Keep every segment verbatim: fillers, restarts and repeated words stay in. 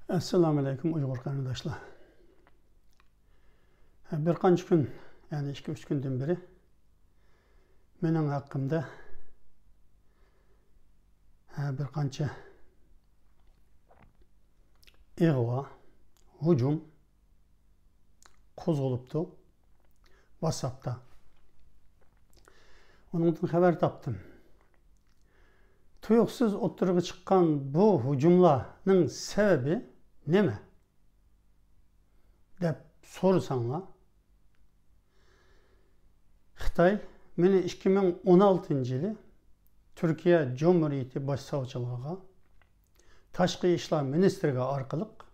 ئەسسالامۇئەلەيكۇم ئۇيغۇر قېرىنداشلار. بىر قانچە كۈن، يەنى ئىككى-ئۈچ كۈندىن بېرى مېنىڭ ھەققىمدە بىر قانچە ئىغۋا، ھۇجۇم قوزغىلىپتۇ ۋاتساپتا. ئۇنىڭدىن خەۋەر تاپتىم. تۇيۇقسىز ئوتتۇرىغا چىققان بۇ ھۇجۇملارنىڭ سەۋەبى نېمە؟ دەپ سورىساڭلار، خىتاي مېنى ئىككى مىڭ ئون ئالتىنچى يىلى تۈركىيە جۇمھۇرىيىتى باش ساۋچىلىقىغا، تاشقى ئىشلار مىنىستىرىگە ئارقىلىق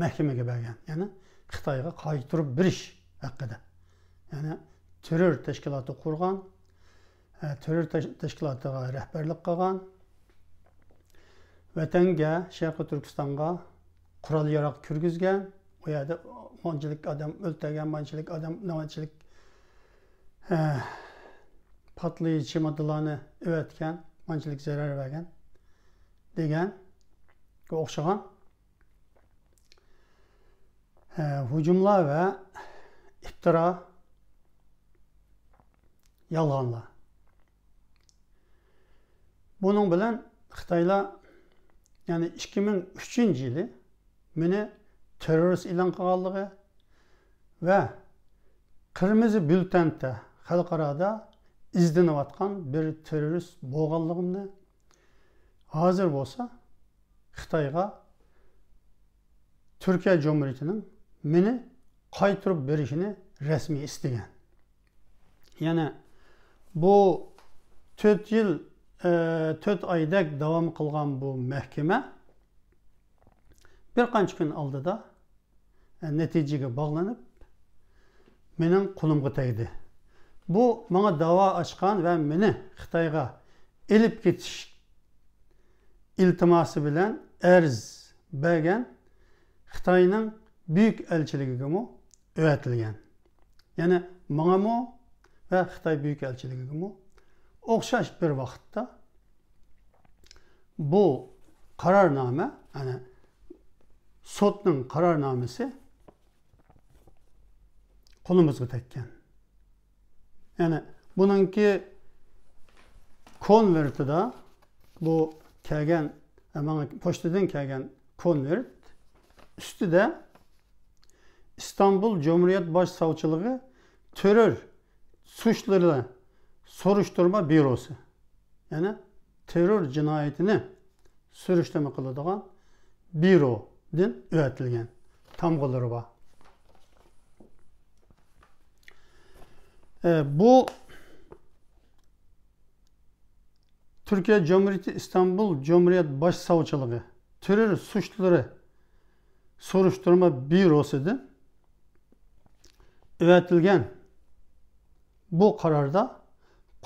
مەھكىمىگە بەرگەن، يەنى خىتايغا قايتۇرۇپ بېرىش ھەققىدە. يەنى تېررور تەشكىلاتى قۇرغان، ئە، تېررور تەش-، تەشكىلاتىغا رەھبەرلىك قىلغان، ۋەتەنگە، شەرقىي تۈركىستانغا قورال ياراغ كىرگۈزگەن، ئۇ يەردە مانچىلىك ئادەم ئۆلتۈرگەن، مانچىلىك ئادەم، مانچىلىك، ئە، پارتلايدىغان ماددىلارنى ئەۋەتكەن، مانچىلىك زەرەر بەرگەن دېگەنگە ئوخشىغان ھە، ھۇجۇملار ۋە ئىپتىرا، يالغانلار. بۇنىڭ بىلەن خىتايلار، يەنى ئىككى مىڭ ئۈچىنچى يىلى مېنى تېررورىست ئېلان قىلغانلىقى ۋە قىرمىزى بيۇللېتېندا خەلقئارادا ئىزدىنىۋاتقان بىر تېررورىست بولغانلىقىمنى، ھازىر بولسا خىتايغا تۈركىيە جۇمھۇرىيىتىنىڭ مېنى قايتۇرۇپ بېرىشىنى رەسمىي ئىستىگەن. يەنى بۇ تۆت يىل، ئە، تۆت ئايدەك داۋام قىلغان بۇ مەھكىمە بىر قانچە كۈن ئالدىدا، ئە، نەتىجىگە باغلىنىپ، مېنىڭ قولۇمغا تەگدى. بۇ ماڭا داۋا ئاچقان ۋە مېنى خىتايغا ئېلىپ كېتىش ئىلتىماسى بىلەن ئەرز بەرگەن خىتاينىڭ بۈيۈك ئەلچىلىكىگىمۇ ئەۋەتىلگەن. يەنى ماڭىمۇ ۋە خىتاي بۈيۈك ئەلچىلىكىگىمۇ ئوخشاش بىر ۋاقىتتا بۇ قارارنامە، يەنى سوتنىڭ قارارنامىسى قولىمىزغا تەگكەن. يەنى بۇنىڭكى كونۋېرتىدا بۇ كەلگەن، ماڭا پوچتىدىن كەلگەن كونۋېرت ئۈستىدە ئىستانبۇل جۇمھۇرىيەت باش ساۋچىلىقى تېررور سۇچلىرى سورۇشتۇرما بيۇروسى، يەنى تېررور جىنايىتىنى سۈرۈشتۈرمە قىلىدىغان بيۇرودىن ئەۋەتىلگەن تامغىلىرى بار. ئە، بۇ تۈركىيە جۇمھۇرىيىتى ئىستانبۇل جۇمھۇرىيەت باش ساۋچىلىقى تېررور سۇچلىرى سورۇشتۇرما بيۇروسىدىن ئەۋەتىلگەن بۇ قاراردا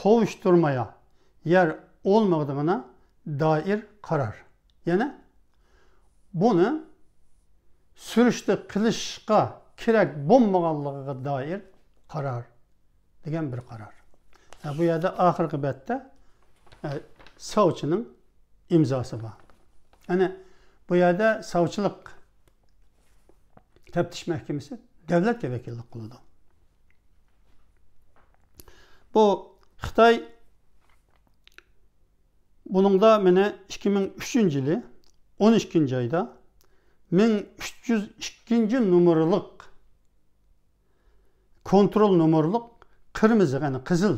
قوۋۇشتۇرمايا يەر ئولمىغىدىغىنا دائىر قارار. يەنى بۇنى سۈرۈشتە قىلىشقا كېرەك بولمىغانلىقىغا دائىر قارار دېگەن بىر قارار. ھە، بۇ يەردە ئاخىرقى بەتتە، ئە، ساۋچىنىڭ ئىمزاسى بار. يەنى بۇ يەردە ساۋچىلىق تەپتىش مەھكىمىسى دۆلەتكە ۋەكىللىك قىلىدۇ. بۇ خىتاي بۇنىڭدا مېنى ئىككى مىڭ ئۈچىنچى يىلى ئون ئىككىنچى ئايدا مىڭ ئۈچ يۈز ئىككىنچى نومۇرلۇق، كونترول نومۇرلۇق قىرمىزى، يەنى قىزىل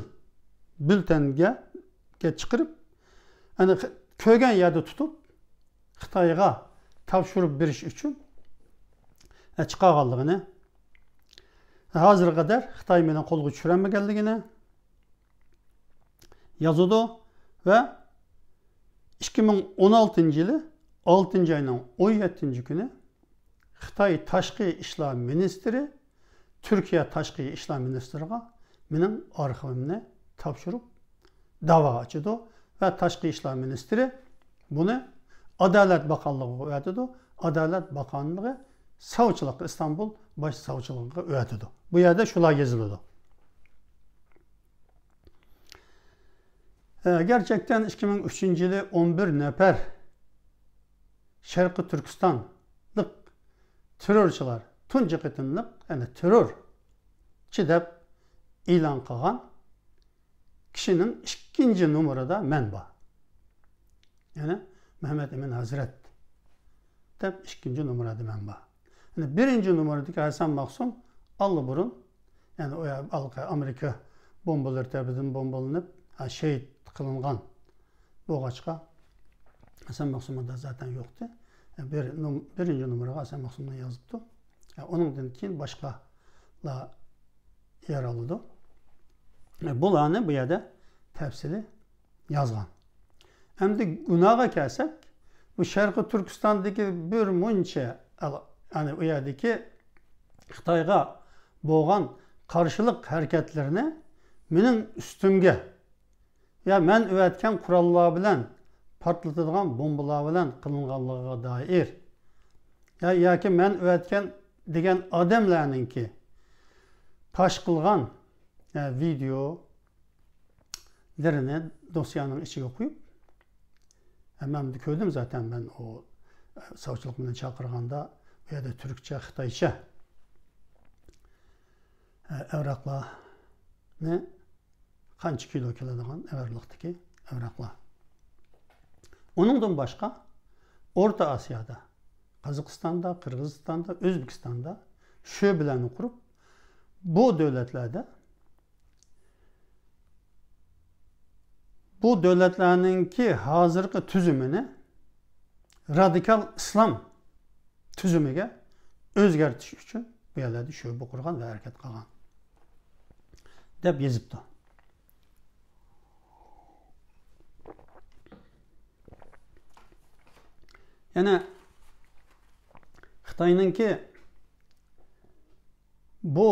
بيۇللېتېنگە چىقىرىپ، يەنى كۆرگەن يەردە تۇتۇپ، خىتايغا تاپشۇرۇپ بېرىش ئۈچۈن چىقارغانلىقىنى، ھازىرغا قەدەر خىتاي مېنى قولغا چۈشۈرەلمىگەنلىكىنى يازىدۇ ۋە ئىككى مىڭ ئون ئالتىنچى يىلى ئالتىنچى ئاينىڭ ئون يەتتىنچى كۈنى خىتاي تاشقى ئىشلار مىنىستىرى تۈركىيە تاشقى ئىشلار مىنىستىرىغا مېنىڭ ئارخىۋىمنى تاپشۇرۇپ داۋا ئاچىدۇ ۋە تاشقى ئىشلار مىنىستىرى بۇنى ئادالەت باقانلىقىغا ئەۋەتىدۇ. ئادالەت باقانلىقى ساۋچىلىققا، ئىستانبۇل باش ساۋچىلىقىغا ئەۋەتىدۇ. بۇ يەردە شۇلار يېزىلىدۇ. ئە، گەرچەكتەن ئىككى مىڭ ئۈچىنچى يىلى ئون بىر نەپەر شەرقىي تۈركىستانلىق تېررورچىلار تۇنجى قېتىملىق، يەنى تېررورچى دەپ ئېلان قىلغان كىشىنىڭ ئىككىنچى نومۇرىدا مەن بار. يەنى مەمەت ئىمىن ھەزرەت دەپ ئىككىنچى نومۇرىدا مەن بار. يەنى بىرىنچى نومۇردىكى ھەسەن مەخسۇم ئاللىبۇرۇن، يەنى ئۇ يەر ئامېرىكا بومبىلىرى تەرىپىدىن بومبىلىنىپ، ھە، شېھىت قىلىنغان بولغاچقا، ھەسەن مەخسۇم ئۇندا زاتەن يوقتى. بىر نوم-، بىرىنچى نومۇرغا ھەسەن مەخسۇمنى يازىپتۇ. ئۇنىڭدىن كېيىن باشقىلار يەر ئالىدۇ. بۇلارنى بۇ يەردە تەپسىلىي يازغان. ئەمدى گۇناغا كەلسەك، بۇ شەرقىي تۈركىستاندىكى بىر مۇنچە، يەنى ئۇ يەردىكى خىتايغا بولغان قارشىلىق ھەرىكەتلىرىنى مېنىڭ ئۈستۈمگە يا مەن ئەۋەتكەن قوراللار بىلەن، پارتلىتىدىغان بومبىلار بىلەن قىلىنغانلىقىغا دائىر، يا، ياكى مەن ئەۋەتكەن دېگەن ئادەملەرنىڭكى پاش قىلغان، يا، ۋىدېئولىرىنى دوسيەنىڭ ئىچىگە قويۇپ، ھە، مەن كۆردۈم زاتەن، مەن ئۇ، ئە، ساۋچىلىق مېنى چاقىرغاندا، ئۇ يەردە تۈركچە، خىتايچە، ئە، ئەۋراقلارنى، قانچە كىلو كېلىدىغان ئەۋراقلىقتىكى ئەۋراقلار. ئۇنىڭدىن باشقا، ئورتا ئاسىيادا، قازاقىستاندا، قىرغىزىستاندا، ئۆزبېكىستاندا شۆبىلەرنى قۇرۇپ، بۇ دۆلەتلەردە، بۇ دۆلەتلەرنىڭكى ھازىرقى تۈزۈمىنى رادىكال ئىسلام تۈزۈمىگە ئۆزگەرتىش ئۈچۈن بۇ يەرلەردە شۆبە قۇرغان ۋە ھەرىكەت قىلغان، دەپ يېزىپتۇ. يەنە خىتاينىڭكى بۇ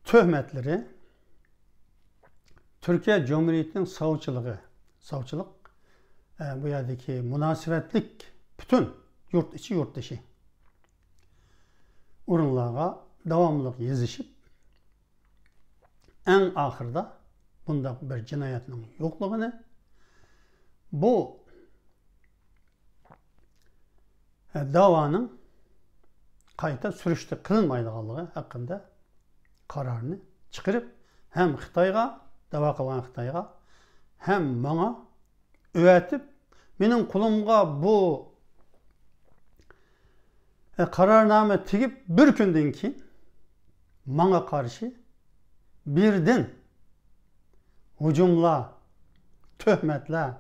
تۆھمەتلىرى تۈركىيە جۇمھۇرىيىتىنىڭ ساۋچىلىقى، ساۋچىلىق، ئە، بۇ يەردىكى مۇناسىۋەتلىك پۈتۈن يۇرت ئىچى، يۇرت تېشى ئورۇنلارغا داۋاملىق يېزىشىپ، ئەڭ ئاخىرىدا بۇنداق بىر جىنايەتنىڭ يوقلۇقىنى، بۇ داۋانىڭ قايتا سۈرۈشتە قىلىنمايدىغانلىقى ھەققىدە قارارنى چىقىرىپ، ھەم خىتايغا، داۋا قىلغان خىتايغا، ھەم ماڭا ئەۋەتىپ، مېنىڭ قولۇمغا بۇ، ئە، قارارنامە تېگىپ، بىر كۈندىن كېيىن ماڭا قارشى بىردىن ھۇجۇملار، تۆھمەتلەر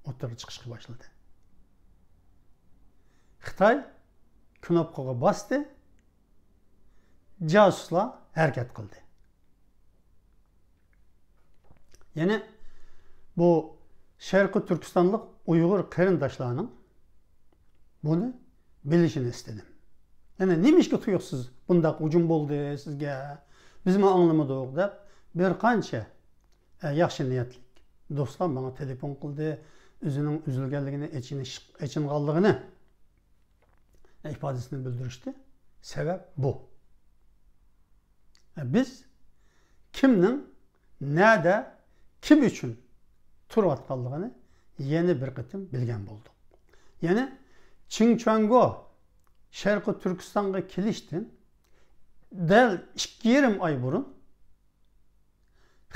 ئوتتۇرىغا چىقىشقا باشلىدى. خىتاي كنوپكىغا باستى، جاسۇسلار ھەرىكەت قىلدى. يەنى بۇ شەرقىي تۈركىستانلىق ئۇيغۇر قېرىنداشلارنىڭ بۇنى بىلىشىنى ئىستىدىم. يەنى نېمىشقا تۇيۇقسىز بۇنداق ھۇجۇم بولدى سىزگە، بىزمۇ ئاڭلىمىدۇق دەپ بىر قانچە، ئە، ياخشى نىيەتلىك دوستلار ماڭا تېلېفون قىلدى، ئۆزىنىڭ ئۈزۈلگەنلىكىنى، ئېچىنىش-، ئېچىنغانلىقىنى ئىپادىسىنى بىلدۈرۈشتى. سەۋەب بۇ. بىز كىمنىڭ نەدە، كىم ئۈچۈن تۇرۇۋاتقانلىقىنى يەنە بىر قېتىم بىلگەن بولدۇق. يەنى چىڭ چۈەنگو شەرقىي تۈركىستانغا كېلىشتىن دەل ئىككى يېرىم ئاي بۇرۇن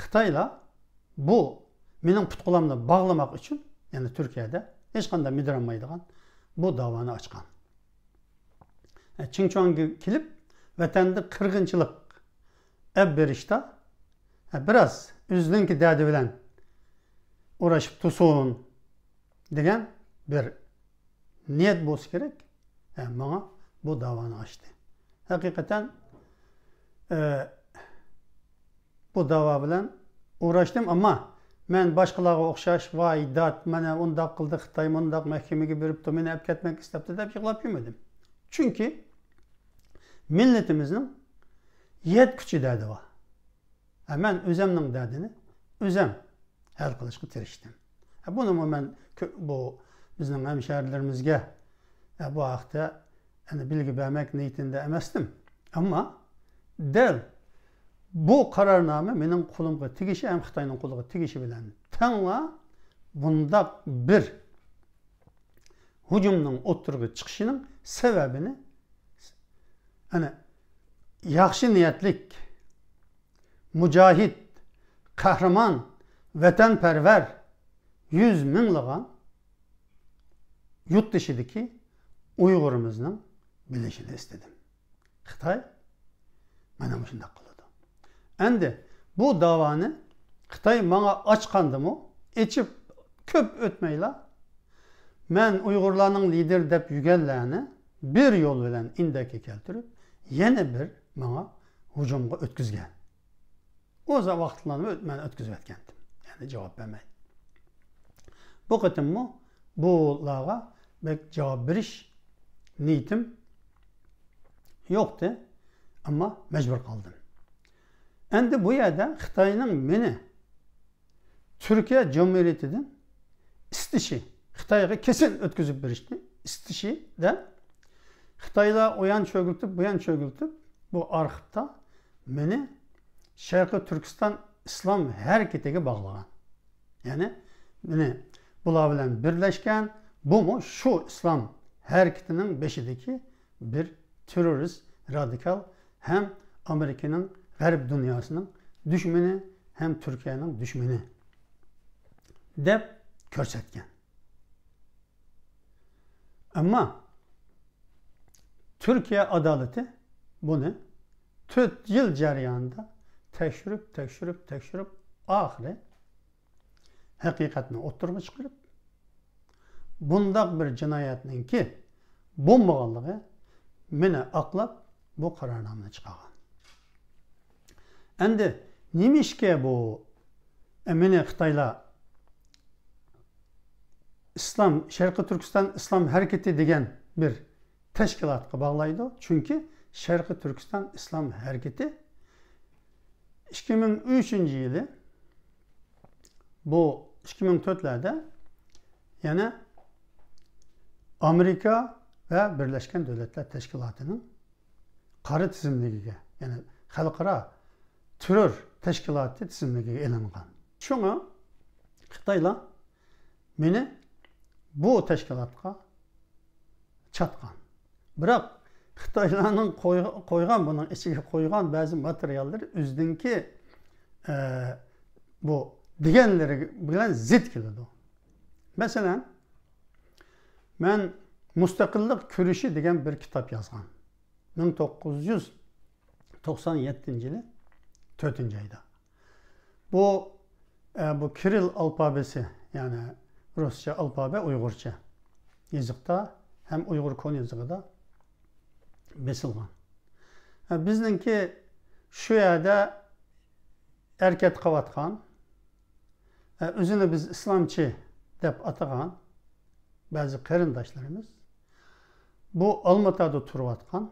خىتايلار بۇ مېنىڭ پۇت-قولۇمنى باغلىماق ئۈچۈن، يەنى تۈركىيەدە ھېچقانداق مىدىرلىمايدىغان بۇ داۋانى ئاچقان. چىڭ چۈەنگو كېلىپ، ۋەتەندە قىرغىنچىلىق ئەپ بېرىشتا، بىراز ئۆزىنىڭكى دەردى بىلەن ئۇرۇشۇپ تۇرسۇن دېگەن بىر نىيەت بولسا كېرەك، ماڭا بۇ داۋانى ئاچتى. ھەقىقەتەن، ئە، بۇ داۋا بىلەن ئۇغراشتىم، ئەمما مەن باشقىلارغا ئوخشاش، ۋاي، دات، مانا ئۇنداق قىلدى خىتاي، مۇنداق مەھكىمىگە بېرىپتۇ، مېنى ئەپ كەتمەك ئىستەپتۇ دەپ يىغلاپ يۈرمىدىم. چۈنكى مىللىتىمىزنىڭ يەتكۈچە دەردى بار. ھە، مەن ئۆزەمنىڭ دەردىنى ئۆزەم ھەل قىلىشقا تىرىشتىم. ھە، بۇنىمۇ مەن كۆ-، بۇ بىزنىڭ ھەمشەھەرلىرىمىزگە، ھە، بۇ ھەقتە، يەنى، بىلگە بەرمەك نىيىتىندە ئەمەستىم. ئەمما دەل بۇ قارارنامە مېنىڭ قولۇمغا تېگىشى ھەم خىتاينىڭ قولىغا تېگىشى بىلەن تەڭلا بۇنداق بىر ھۇجۇمنىڭ ئوتتۇرىغا چىقىشىنىڭ سەۋەبىنى، ئەنە، ياخشى نىيەتلىك، مۇجاھىد، قەھرىمان، ۋەتەنپەرۋەر يۈز مىڭلىغان يۇرتدىشىدىكى ئۇيغۇرىمىزنىڭ بىلىشىنى ئىستىدىم. خىتاي مانا مۇشۇنداق قىلىدۇ. ئەمدى بۇ داۋانى خىتاي ماڭا ئاچقاندىمۇ، ئېچىپ كۆپ ئۆتمەيلا، مەن ئۇيغۇرلارنىڭ لىدىرى دەپ يۈرگەنلەرنى بىر يول بىلەن ئىندەككە كەلتۈرۈپ، يەنە بىر ماڭا ھۇجۇمغا ئۆتكۈزگەن. ئۇ ۋاقىتلارنى مەن ئۆتكۈزۈۋەتكەنتىم. يەنى جاۋاب بەرمەي. بۇ قېتىممۇ بۇلارغا بەك جاۋاب بېرىش نىيىتىم يوقتى، ئەمما مەجبۇر قالدىم. ئەمدى بۇ يەردە خىتاينىڭ مېنى تۈركىيە جۇمھۇرىيىتىدىن ئىستىشى، خىتايغا كېسىن ئۆتكۈزۈپ بېرىشنى ئىستىشىدە، خىتايلار ئۇيان چۆگۈلتۈپ، بۇيان چۆگۈلتۈپ، بۇ ئارخىپتا مېنى شەرقىي تۈركىستان ئىسلام ھەرىكىتىگە باغلىغان. يەنى مېنى بۇلار بىلەن بىرلەشكەن، بۇمۇ شۇ ئىسلام ھەرىكىتىنىڭ بېشىدىكى بىر تېررورىست، رادىكال ھەم ئامېرىكىنىڭ، غەرب دۇنياسىنىڭ دۈشمىنى ھەم تۈركىيەنىڭ دۈشمىنى دەپ كۆرسەتكەن. ئەمما تۈركىيە ئادالىتى بۇنى تۆت يىل جەريانىدا تەكشۈرۈپ، تەكشۈرۈپ، تەكشۈرۈپ، ئاخىرى ھەقىقەتنى ئوتتۇرىغا چىقىرىپ، بۇنداق بىر جىنايەتنىڭكى بولمىغانلىقى مېنى ئاقلاپ، بۇ قارارنامىنى چىقارغان. ئەمدى نېمىشقا بۇ، ئە، مېنى خىتايلار ئىسلام، شەرقىي تۈركىستان ئىسلام ھەرىكىتى دېگەن بىر تەشكىلاتقا باغلايدۇ؟ چۈنكى شەرقىي تۈركىستان ئىسلام ھەرىكىتى ئىككى مىڭ ئۈچىنچى يىلى بۇ ئىككى مىڭ تۆتلەردە يەنە ئامېرىكا ۋە بىرلەشكەن دۆلەتلەر تەشكىلاتىنىڭ قارا تىزىملىكىگە، يەنى خەلقئارا تېررور تەشكىلاتى تىزىملىكىگە ئېلىنغان. شۇڭا خىتايلار مېنى بۇ تەشكىلاتقا چاتقان. بىراق خىتايلارنىڭ قوي-، قويغان، بۇنىڭ ئىچىگە قويغان بەزى ماتېرىياللىرى ئۆزىنىڭكى، ئە، بۇ دېگەنلىرى بىلەن زىت كېلىدۇ. مەسىلەن، مەن مۇستەقىللىق كۈرىشى دېگەن بىر كىتاب يازغان. مىڭ توققۇز يۈز توقسان يەتتىنچى يىلى تۆتىنچى ئايدا. بۇ، ئە، بۇ كىرىل ئالفابېسى، يەنى رۇسچە ئالفابە، ئۇيغۇرچە يېزىقتا ھەم ئۇيغۇر كونا يېزىقىدا بېسىلغان. ئە، بىزنىڭكى شۇ يەردە ھەرىكەت قىلىۋاتقان، ئە، ئۆزىنى بىز ئىسلامچى دەپ ئاتىغان بەزى قېرىنداشلىرىمىز بۇ ئالماتادا تۇرۇۋاتقان،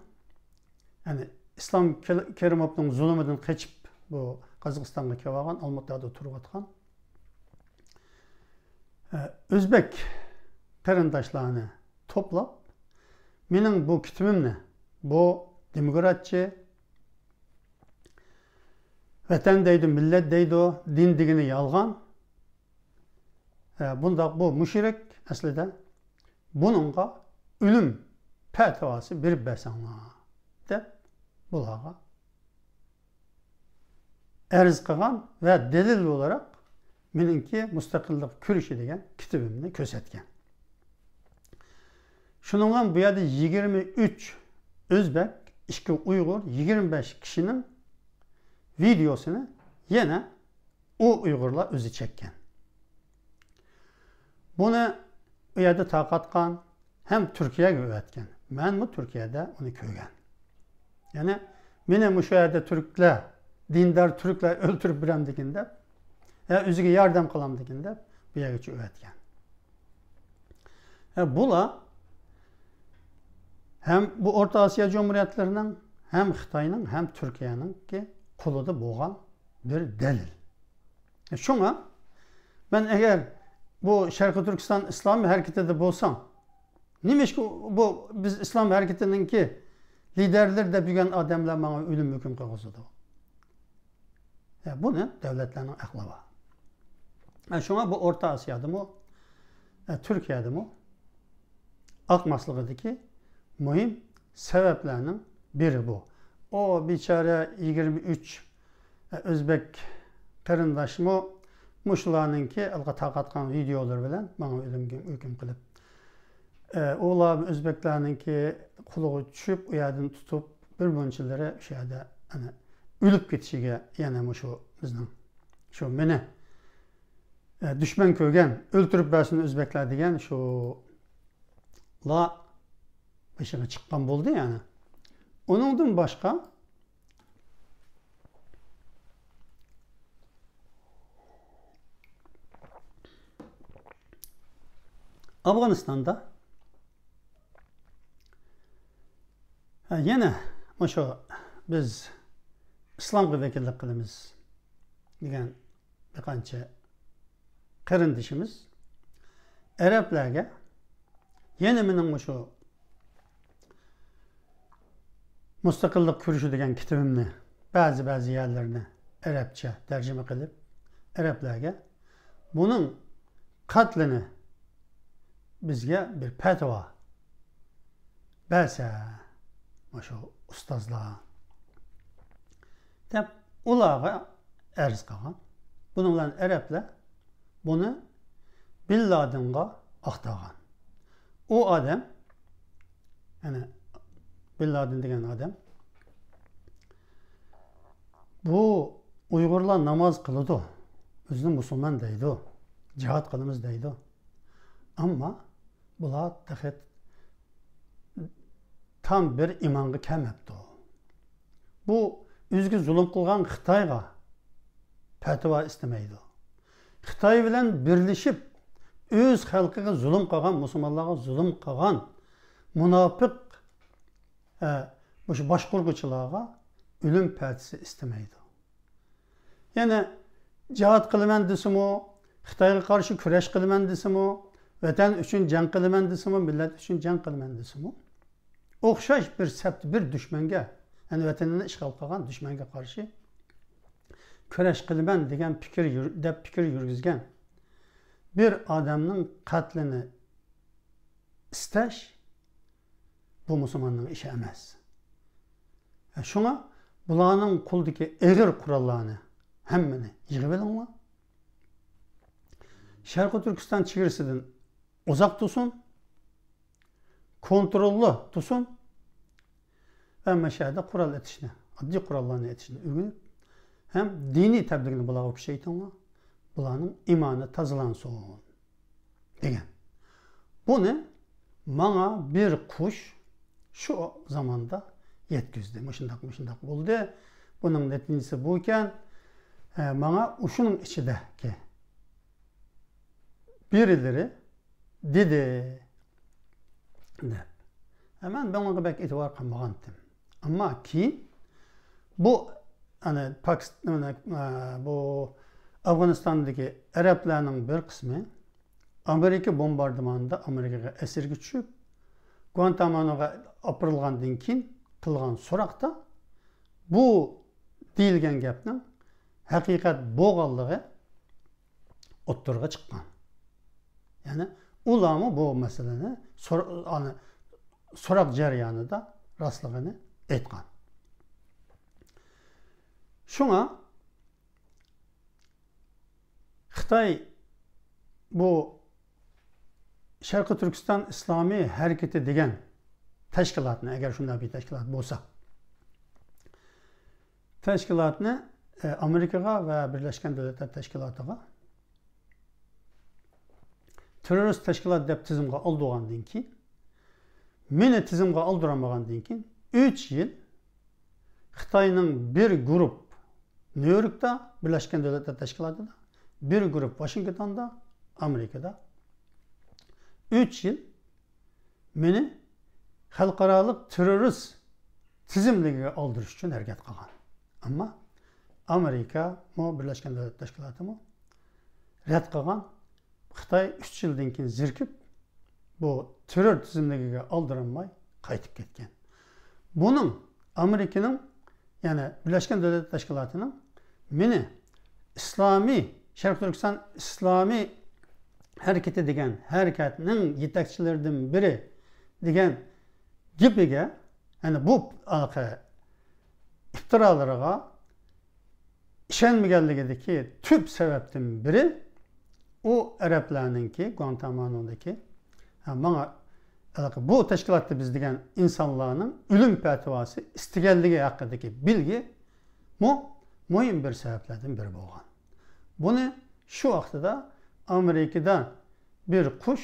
يەنى ئىسلام كېل-، كېرىموۋنىڭ زۇلۇمىدىن قېچىپ، بۇ قازاقىستانغا كېلىۋالغان، ئالماتادا تۇرۇۋاتقان، ئە، ئۆزبەك قېرىنداشلارنى توپلاپ، مېنىڭ بۇ كىتىبىمنى، بۇ دېموكراتچى، ۋەتەن دەيدۇ، مىللەت دەيدۇ، دىن دېگىنى يالغان، ئە، بۇنداق، بۇ مۇشرىك ئەسلىدە، بۇنىڭغا ئۆلۈم پەتىۋاسى بېرىپ بەرسەڭلار، دەپ بۇلارغا ئەرز قىلغان ۋە دەلىل بولاراق مېنىڭكى مۇستەقىللىق كۈرىشى دېگەن كىتىبىمنى كۆرسەتكەن. شۇنىڭ بىلەن بۇ يەردە يىگىرمە ئۈچ ئۆزبەك، ئىككى ئۇيغۇر، يىگىرمە بەش كىشىنىڭ ۋىدېئوسىنى يەنە ئۇ ئۇيغۇرلار ئۆزى چەككەن. بۇنى ئۇ يەردە تارقاتقان ھەم تۈركىيەگە ئەۋەتكەن. مەنمۇ تۈركىيەدە ئۇنى كۆرگەن. يەنى مېنى مۇشۇ يەردە تۈركلەر، دىندار تۈركلەر ئۆلتۈرۈپ بېرەمدىكىن دەپ، يا ئۆزىگە ياردەم قىلامدىكىن دەپ بۇ يەرگىچە ئەۋەتكەن. ھە، بۇلار ھەم بۇ ئورتا ئاسىيا جۇمھۇرىيەتلىرىنىڭ، ھەم خىتاينىڭ، ھەم تۈركىيەنىڭكى قولىدا بولغان بىر دەلىل. شۇڭا مەن ئەگەر بۇ شەرقىي تۈركىستان ئىسلام ھەرىكىتىدە بولسام، نېمىشقا بۇ بىز ئىسلام ھەرىكىتىنىڭكى لىدەرلىرى دەپ يۈرگەن ئادەملەر ماڭا ئۆلۈم ھۆكۈم قىلغۇزىدۇ؟ يا، بۇنى دۆلەتلەرنىڭ ئەقلى بار. ھە، شۇڭا بۇ ئورتا ئاسىيادىمۇ، ھە، تۈركىيەدىمۇ ئاقماسلىقىدىكى مۇھىم سەۋەبلەرنىڭ بىرى بۇ. ئۇ بىچارە يىگىرمە ئۈچ ئۆزبەك قېرىنداشمۇ مۇشۇلارنىڭكى ئالغا تارقاتقان ۋىدېئولىرى بىلەن ماڭا ئۆلۈمگە ھۆكۈم قىلىپ، ئۇلار ئۆزبەكلەرنىڭكى قولىغا چۈشۈپ، ئۇ يەردىن تۇتۇپ، بىر مۇنچىلىرى شۇ يەردە ئەنە ئۆلۈپ كېتىشىگە، يەنە مۇشۇ بىزنىڭ، شۇ مېنى، ئە، دۈشمەن كۆرگەن، ئۆلتۈرۈپ بەرسۇن ئۆزبەكلەر دېگەن شۇلار بېشىغا چىققان بولدى، يەنى. ئۇنىڭدىن باشقا، ئافغانىستاندا، ھە، يەنە مۇشۇ بىز ئىسلامغا ۋەكىللىك قىلىمىز دېگەن بىر قانچە قېرىندىشىمىز ئەرەبلەرگە، يەنە مېنىڭ مۇشۇ مۇستەقىللىق كۈرىشى دېگەن كىتابىمنى، بەزى، بەزى يەرلىرىنى ئەرەبچە تەرجىمە قىلىپ، ئەرەبلەرگە بۇنىڭ قەتلىنى بىزگە بىر پەتىۋا بەرسە، مۇشۇ ئۇستازلار دەپ ئۇلارغا ئەرز قىلغان. بۇنىڭ بىلەن ئەرەبلەر بۇنى بىن لادىنغا ئاختارغان. ئۇ ئادەم، يەنى بىن لادىن دېگەن ئادەم، بۇ ئۇيغۇرلار ناماز قىلىدۇ، ئۆزىنى مۇسۇلمان دەيدۇ، جىھاد قىلىمىز دەيدۇ. ئەمما بۇلار تېخى تام بىر ئىمانغا كەلمەپتۇ. بۇ ئۆزىگە زۇلۇم قىلغان خىتايغا پەتىۋا ئىستىمەيدۇ. خىتاي بىلەن بىرلىشىپ، ئۆز خەلقىگە زۇلۇم قىلغان، مۇسۇلمانلارغا زۇلۇم قىلغان مۇناپىق، ئە، مۇشۇ باشقۇرغۇچىلارغا ئۆلۈم پەتىسى ئىستىمەيدۇ. يەنە جىھاد قىلىمەن دېسىمۇ، خىتايغا قارشى كۈرەش قىلىمەن دېسىمۇ، ۋەتەن ئۈچۈن جەڭ قىلىمەن دېسىمۇ، مىللەت ئۈچۈن جەڭ قىلىمەن دېسىمۇ، ئوخشاش بىر سەپتە بىر دۈشمەنگە، يەنى ۋەتىنىنى ئىشغال قىلغان دۈشمەنگە قارشى كۈرەش قىلىمەن دېگەن پىكىر يۈر-، دەپ پىكىر يۈرگۈزگەن بىر ئادەمنىڭ قەتلىنى ئىستەش، بۇ مۇسۇلماننىڭ ئىشى ئەمەس. شۇڭا بۇلارنىڭ قولىدىكى ئېغىر قوراللارنى ھەممىنى يىغىۋېلىڭلار. شەرقىي تۈركىستان چېگرىسىدىن ئۇزاق تۇرسۇن، كونتروللۇق تۇرسۇن. ھەممە شەھەردە قورال ئېتىشنى، ئاددىي قوراللارنى ئېتىشنى ئۆگىنىپ، ھەم دىنىي تەبلىغنى بۇلارغا كۈچەيتىڭلار. بۇلارنىڭ ئىمانى تازىلانسۇن دېگەن. بۇنى ماڭا بىر قۇش شۇ زاماندا يەتكۈزدى. مۇشۇنداق، مۇشۇنداق بولدى. بۇنىڭ نەتىجىسى بۇكەن. ئە، ماڭا ئۇشۇنىڭ ئىچىدىكى بىرىلىرى دېدى، دەپ. ھە، مەن بۇنىڭغا بەك ئېتىبار قىلمىغانتىم. ئەمما كېيىن بۇ، ئەنە، پاكىست-، ئە، بۇ ئافغانىستاندىكى ئەرەبلەرنىڭ بىر قىسمى ئامېرىكا بومباردىمانىدا ئامېرىكىغا ئەسىرگە چۈشۈپ، گۇانتاناموغا ئاپىرىلغاندىن كېيىن قىلغان سوراقتا بۇ دېيىلگەن گەپنىڭ ھەقىقەت بولغانلىقى ئوتتۇرىغا چىققان. يەنى ئۇلارمۇ بۇ مەسىلىنى سور-، ئانى، سوراق جەريانىدا راستلىقىنى ئېيتقان. شۇڭا خىتاي بۇ شەرقىي تۈركىستان ئىسلامىي ھەرىكىتى دېگەن تەشكىلاتنى، ئەگەر شۇنداق بىر تەشكىلات بولسا، تەشكىلاتنى، ئە، ئامېرىكىغا ۋە بىرلەشكەن دۆلەتلەر تەشكىلاتىغا تېررورىست تەشكىلات دەپ تىزىمغا ئالدۇرغاندىن كېيىن، مېنى تىزىمغا ئالدۇرالمىغاندىن كېيىن، ئۈچ يىل خىتاينىڭ بىر گۇرۇپ نيۇ يوركتا، بىرلەشكەن دۆلەتلەر تەشكىلاتىدا، بىر گۇرۇپ ۋاشىنگتوندا، ئامېرىكىدا ئۈچ يىل مېنى خەلقئارالىق تېررورىست تىزىملىكىگە ئالدۇرۇش ئۈچۈن ھەرىكەت قىلغان. ئەمما ئامېرىكامۇ، بىرلەشكەن دۆلەت تەشكىلاتىمۇ رەت قىلغان. خىتاي ئۈچ يىلدىن كېيىن زېرىكىپ، بۇ تېررور تىزىملىكىگە ئالدۇرالماي قايتىپ كەتكەن. بۇنىڭ، ئامېرىكىنىڭ، يەنى بىرلەشكەن دۆلەت تەشكىلاتىنىڭ مېنى ئىسلامىي، شەرقىي تۈركىستان ئىسلامىي ھەرىكىتى دېگەن ھەرىكەتنىڭ يېتەكچىلىرىدىن بىرى دېگەن گېپىگە، يەنى بۇ ئىپتىرالىرىغا ئىشەنمىگەنلىكىدىكى تۈپ سەۋەبتىن بىرى، ئۇ ئەرەبلەرنىڭكى گۇانتانامودىكى، ھە، ماڭا، بۇ تەشكىلاتتا بىز دېگەن ئىنسانلارنىڭ ئۆلۈم پەتىۋاسى ئىستىگەنلىكى ھەققىدىكى بىلگىمۇ مۇھىم بىر سەۋەبلەردىن بىرى بولغان. بۇنى شۇ ۋاقتىدا ئامېرىكىدا بىر قۇش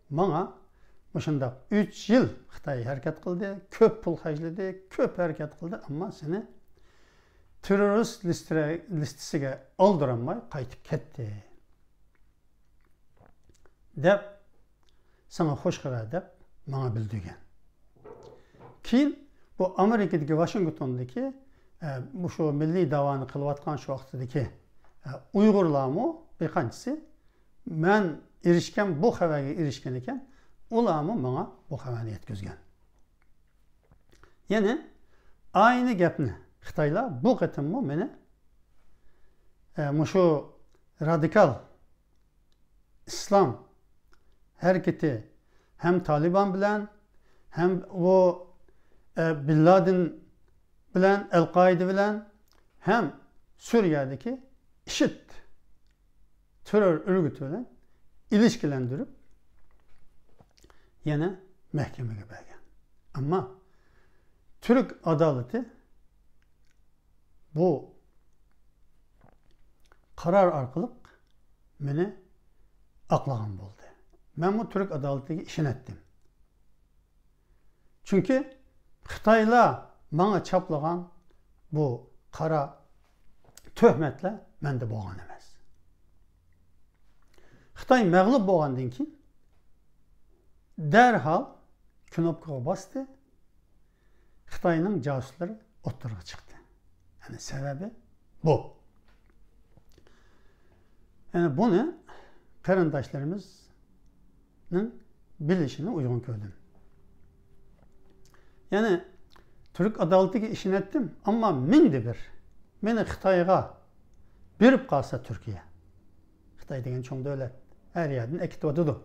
ماڭا مۇشۇنداق ئۈچ يىل خىتاي ھەرىكەت قىلدى، كۆپ پۇل خەجلىدى، كۆپ ھەرىكەت قىلدى، ئەمما سېنى تېررورىست لىستىرە-، لىستىسىگە ئالدۇرالماي قايتىپ كەتتى، دەپ، ساڭا خوش خەۋەر دەپ ماڭا بىلدۈرگەن. كېيىن بۇ ئامېرىكىدىكى، ۋاشىنگتوندىكى، ئە، مۇشۇ مىللىي داۋانى قىلىۋاتقان شۇ ۋاقتىدىكى، ئە، ئۇيغۇرلارمۇ بىر قانچىسى مەن ئېرىشكەن، بۇ خەۋەرگە ئېرىشكەن ئىكەن، ئۇلارمۇ ماڭا بۇ خەۋەرنى يەتكۈزگەن. يەنى ئاينى گەپنى خىتايلار بۇ قېتىممۇ مېنى، ئە، مۇشۇ رادىكال ئىسلام ھەرىكىتى ھەم تالىبان بىلەن، ھەم بۇ، ئە، بىن لادىن بىلەن، ئەل-قائىدە بىلەن، ھەم سۈرىيەدىكى ئىشىد تېررور ئۆلگۈتى بىلەن ئىلىشكىلەندۈرۈپ، يەنە مەھكىمىگە بەرگەن. ئەمما تۈرك ئادالىتى بۇ قارار ئارقىلىق مېنى ئاقلىغان بولدى. مەنمۇ تۈرك ئادالىتىگە ئىشىنەتتىم. چۈنكى خىتايلار ماڭا چاپلىغان بۇ قارا تۆھمەتلەر مەندە بولغان ئەمەس. خىتاي مەغلۇپ بولغاندىن كېيىن دەرھال كنوپكىغا باستى. خىتاينىڭ جاسۇسلىرى ئوتتۇرىغا چىقتى. يەنى سەۋەبى بۇ. يەنى بۇنى قېرىنداشلىرىمىزنىڭ بىلىشىنى ئۇيغۇن كۆردۈم. يەنى تۈرك ئادالىتىگە ئىشىنەتتىم، ئەمما مىڭدە بىر مېنى خىتايغا بېرىپ قالسا تۈركىيە، خىتاي دېگەن چوڭ دۆلەت، ھەر يەردىن ئەكېتىۋاتىدۇ.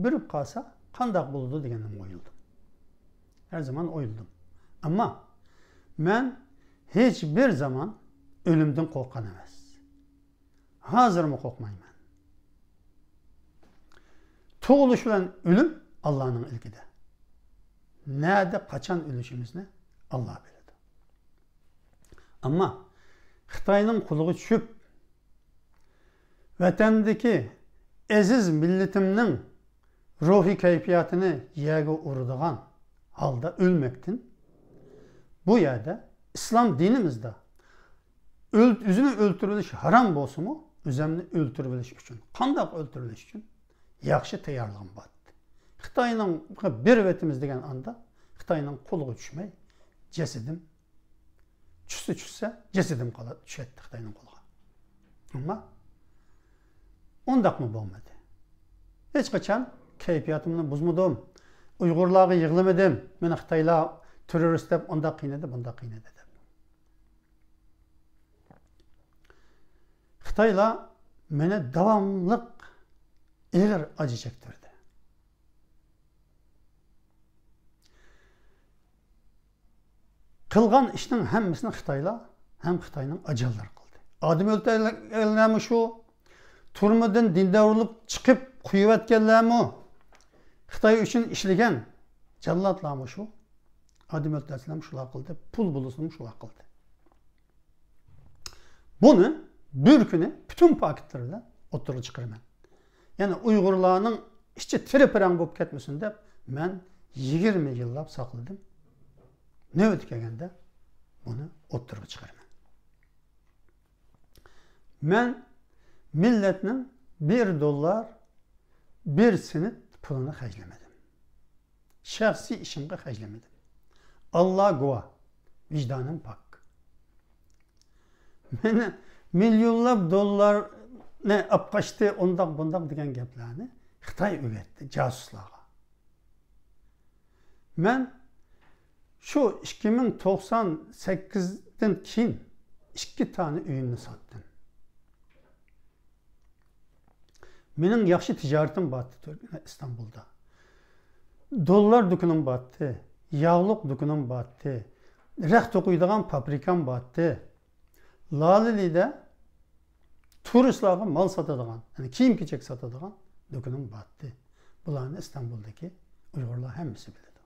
بېرىپ قالسا قانداق بولىدۇ دېگەندىن ئويلىدىم. ھەر زامان ئويلىدىم. ئەمما مەن ھېچ بىر زامان ئۆلۈمدىن قورققان ئەمەس. ھازىرمۇ قورقمايمەن. تۇغۇلۇش بىلەن ئۆلۈم ئاللانىڭ ئىلكىدە. نەدە، قاچان ئۆلۈشىمىزنى ئاللا بىلىدۇ. ئەمما خىتاينىڭ قولىغا چۈشۈپ، ۋەتەندىكى ئەزىز مىللىتىمنىڭ روھىي كەيپىياتىنى يەرگە ئۇرىدىغان ھالدا ئۆلمەكتىن، بۇ يەردە ئىسلام دىنىمىزدا ئۆل-، ئۆزىنى ئۆلتۈرۈۋېلىش ھارام بولسىمۇ، ئۆزۈمنى ئۆلتۈرۈۋېلىش ئۈچۈن، قانداق ئۆلتۈرۈۋېلىش ئۈچۈن ياخشى تەييارلىقىم بار ئىدى. خىتاينىڭ بېرىۋېتىمىز دېگەن ئاندا خىتاينىڭ قولىغا چۈشمەي، جەسىتىم چۈشسە چۈشسە، جەسىتىم قالا-، چۈشەتتى خىتاينىڭ قولىغا. ئەمما ئۇنداقمۇ بولمىدى. ھېچقاچان كەيپىياتىمنى بۇزمىدىم. ئۇيغۇرلارغا يىغلىمىدىم. مېنى خىتايلار تېررورىست دەپ، ئۇنداق قىينىدى، بۇنداق قىينىدى دەپ. خىتايلار مېنى داۋاملىق ئېغىر ئاجى چەكتۈردى. قىلغان ئىشنىڭ ھەممىسىنى خىتايلار ھەم خىتاينىڭ ئاجانلىرى قىلدى. ئادەم ئۆلتۈرگەنلەرمۇ شۇ، تۈرمىدىن دىندار بولۇپ چىقىپ قويۇۋەتكەنلەرمۇ، خىتاي ئۈچۈن ئىشلىگەن جاللاتلارمۇ شۇ، ئادەم ئۆلتۈرسىلەرمۇ شۇلار قىلدى، پۇل بولسىمۇ شۇلار قىلدى. بۇنى بىر كۈنى پۈتۈن پاكىتلىرى بىلەن ئوتتۇرىغا چىقىرىمەن. يەنى ئۇيغۇرلارنىڭ ئىچى تىرە-پىرەڭ بولۇپ كەتمىسۇن دەپ، مەن يىگىرمە يىللاپ ساقلىدىم. نۆۋىتى كەلگەندە بۇنى ئوتتۇرىغا چىقىرىمەن. مەن مىللەتنىڭ بىر دوللار، بىر سېنت پۇلىنى خەجلىمىدىم. شەخسىي ئىشىمغا خەجلىمىدىم. ئاللا گۇۋاھ، ۋىجدانىم پاك. مېنى مىليونلاپ دوللارنى ئاپقاچتى، ئۇنداق بۇنداق دېگەن گەپلەرنى خىتاي ئۆگەتتى جاسۇسلارغا. مەن شۇ ئىككى مىڭ توقسان سەككىزدىن كېيىن ئىككى تانە ئۆيۈمنى ساتتىم. مېنىڭ ياخشى تىجارىتىم بارتى تۈرك-، ئىستانبۇلدا. دوللار دۇكىنىم بارتتى، ياغلىق دۇكىنىم بارتتى، رەخت توقۇيدىغان پابرىكام بارتتى. لالىلىدە تۇرىستلارغا مال ساتىدىغان، يەنى كىيىم-كېچەك ساتىدىغان دۇكىنىم بارتتى. بۇلارنى ئىستانبۇلدىكى ئۇيغۇرلار ھەممىسى بىلىدۇ.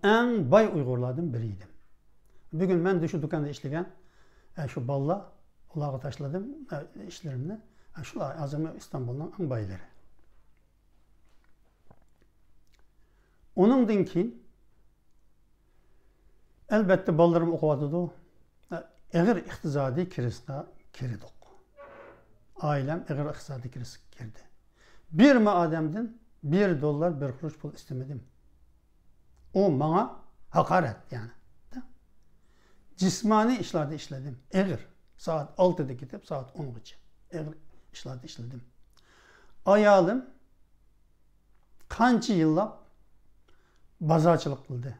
ئەڭ باي ئۇيغۇرلاردىن بىرى ئىدىم. بۈگۈن مەن شۇ دۇكاندا ئىشلىگەن، ئە، شۇ بالىلار، ئۇلارغا تاشلىدىم، ئە، ئىشلىرىمنى. ئە، شۇلار ھازىرمۇ ئىستانبۇلنىڭ ئەڭ بايلىرى. ئۇنىڭدىن كېيىن، ئەلۋەتتە، بالىلىرىم ئوقۇۋاتىدۇ. ئېغىر ئىقتىسادىي كىرىزىسقا كىردۇق. ئائىلەم ئېغىر ئىقتىسادىي كىرىزىسكە كىردى. بىرمۇ ئادەمدىن بىر دوللار، بىر قۇرۇش پۇل ئىستىمىدىم. ئۇ ماڭا ھاقارەت، يەنى. جىسمانىي ئىشلاردا ئىشلىدىم. ئېغىر. سائەت ئالتىدا كېتىپ، سائەت ئونغىچە. ئېغىر ئىشلاردا ئىشلىدىم. ئايالىم قانچە يىللاپ بازارچىلىق قىلدى.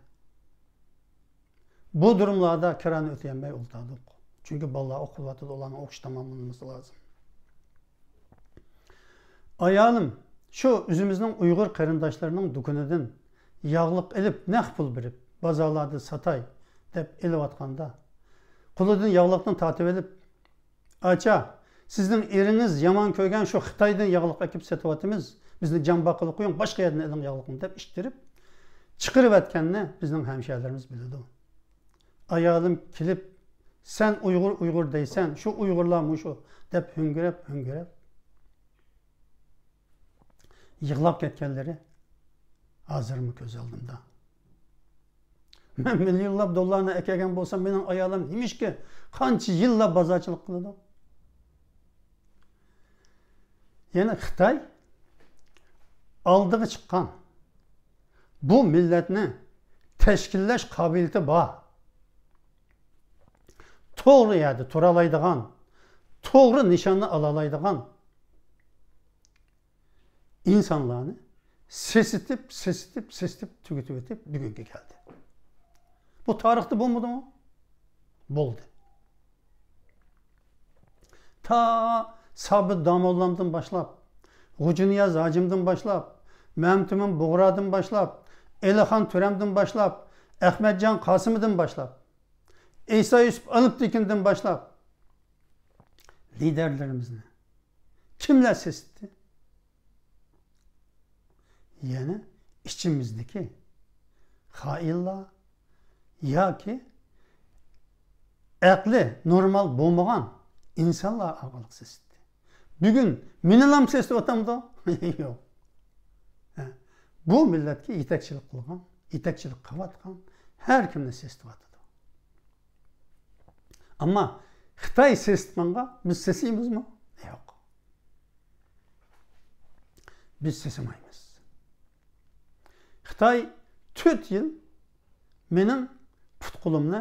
بۇ دۇرۇملاردا كىرانى ئۆتىيەلمەي ئولتۇردۇق. چۈنكى بالىلار ئوقۇۋاتىدۇ، ئۇلارنىڭ ئوقۇشى تاماملانمىسى لازىم. ئايالىم شۇ ئۆزىمىزنىڭ ئۇيغۇر قېرىنداشلىرىنىڭ دۇكىنىدىن ياغلىق ئېلىپ، نەق پۇل بېرىپ، بازارلاردا ساتاي دەپ ئېلىۋاتقاندا، قولىدىن ياغلىقنى تارتىۋېلىپ، «ئاچا، سىزنىڭ ئېرىڭىز يامان كۆرگەن شۇ خىتايدىن ياغلىق ئەكىپ سېتىۋاتىمىز، بىزنى جان باققىلى قويۇڭ، باشقا يەردىن ئېلىڭ ياغلىقنى» دەپ ئىتتىرىپ چىقىرىۋەتكەننى بىزنىڭ ھەمشەھەرلىرىمىز بىلىدۇ. ئايالىم كېلىپ، «سەن ئۇيغۇر، ئۇيغۇر دەيسەن، شۇ ئۇيغۇرلار مۇشۇ» دەپ ھۆڭگىرەپ، ھۆڭگىرەپ يىغلاپ كەتكەنلىرى ھازىرمۇ كۆز ئالدىمدا. مەن مىليونلاپ دوللارنى ئەكەلگەن بولسام، مېنىڭ ئايالىم نېمىشقا قانچە يىللاپ بازارچىلىق قىلىدۇ؟ يەنى خىتاي ئالدىغا چىققان، بۇ مىللەتنى تەشكىللەش قابىلىيىتى بار، توغرا يەردە تۇرالايدىغان، توغرا نىشاننى ئالالايدىغان ئىنسانلارنى سېسىتىپ، سېسىتىپ، سېسىتىپ تۈگىتىۋېتىپ بۈگۈنگە كەلدى. بۇ تارىختا بولمىدىمۇ؟ بولدى. تا سابىت داموللامدىن باشلاپ، غوجىنىياز ھاجىمدىن باشلاپ، مەمتىمىن بۇغرادىن باشلاپ، ئېلىخان تۆرەمدىن باشلاپ، ئەخمەتجان قاسىمىدىن باشلاپ، ئەيسا يۈسۈپ ئالپتېكىندىن باشلاپ، لىدەرلىرىمىزنى كىملەر سېسىتتى؟ يەنە ئىچىمىزدىكى خائىنلار ياكى ئەقلى نورمال بولمىغان ئىنسانلار ئارقىلىق سېسىتتى. بۈگۈن مېنىلام سېسىتىۋاتامدۇ؟ يوق. ھە. بۇ مىللەتكە يېتەكچىلىك قىلغان، يېتەكچىلىك قىلىۋاتقان ھەر كىمنى سېسىتىۋاتىدۇ. ئەمما خىتاي سېسىتقانغا بىز سېسىيمىزمۇ؟ يوق. بىز سېسىمايمىز. خىتاي تۆت يىل مېنىڭ پۇت-قولۇمنى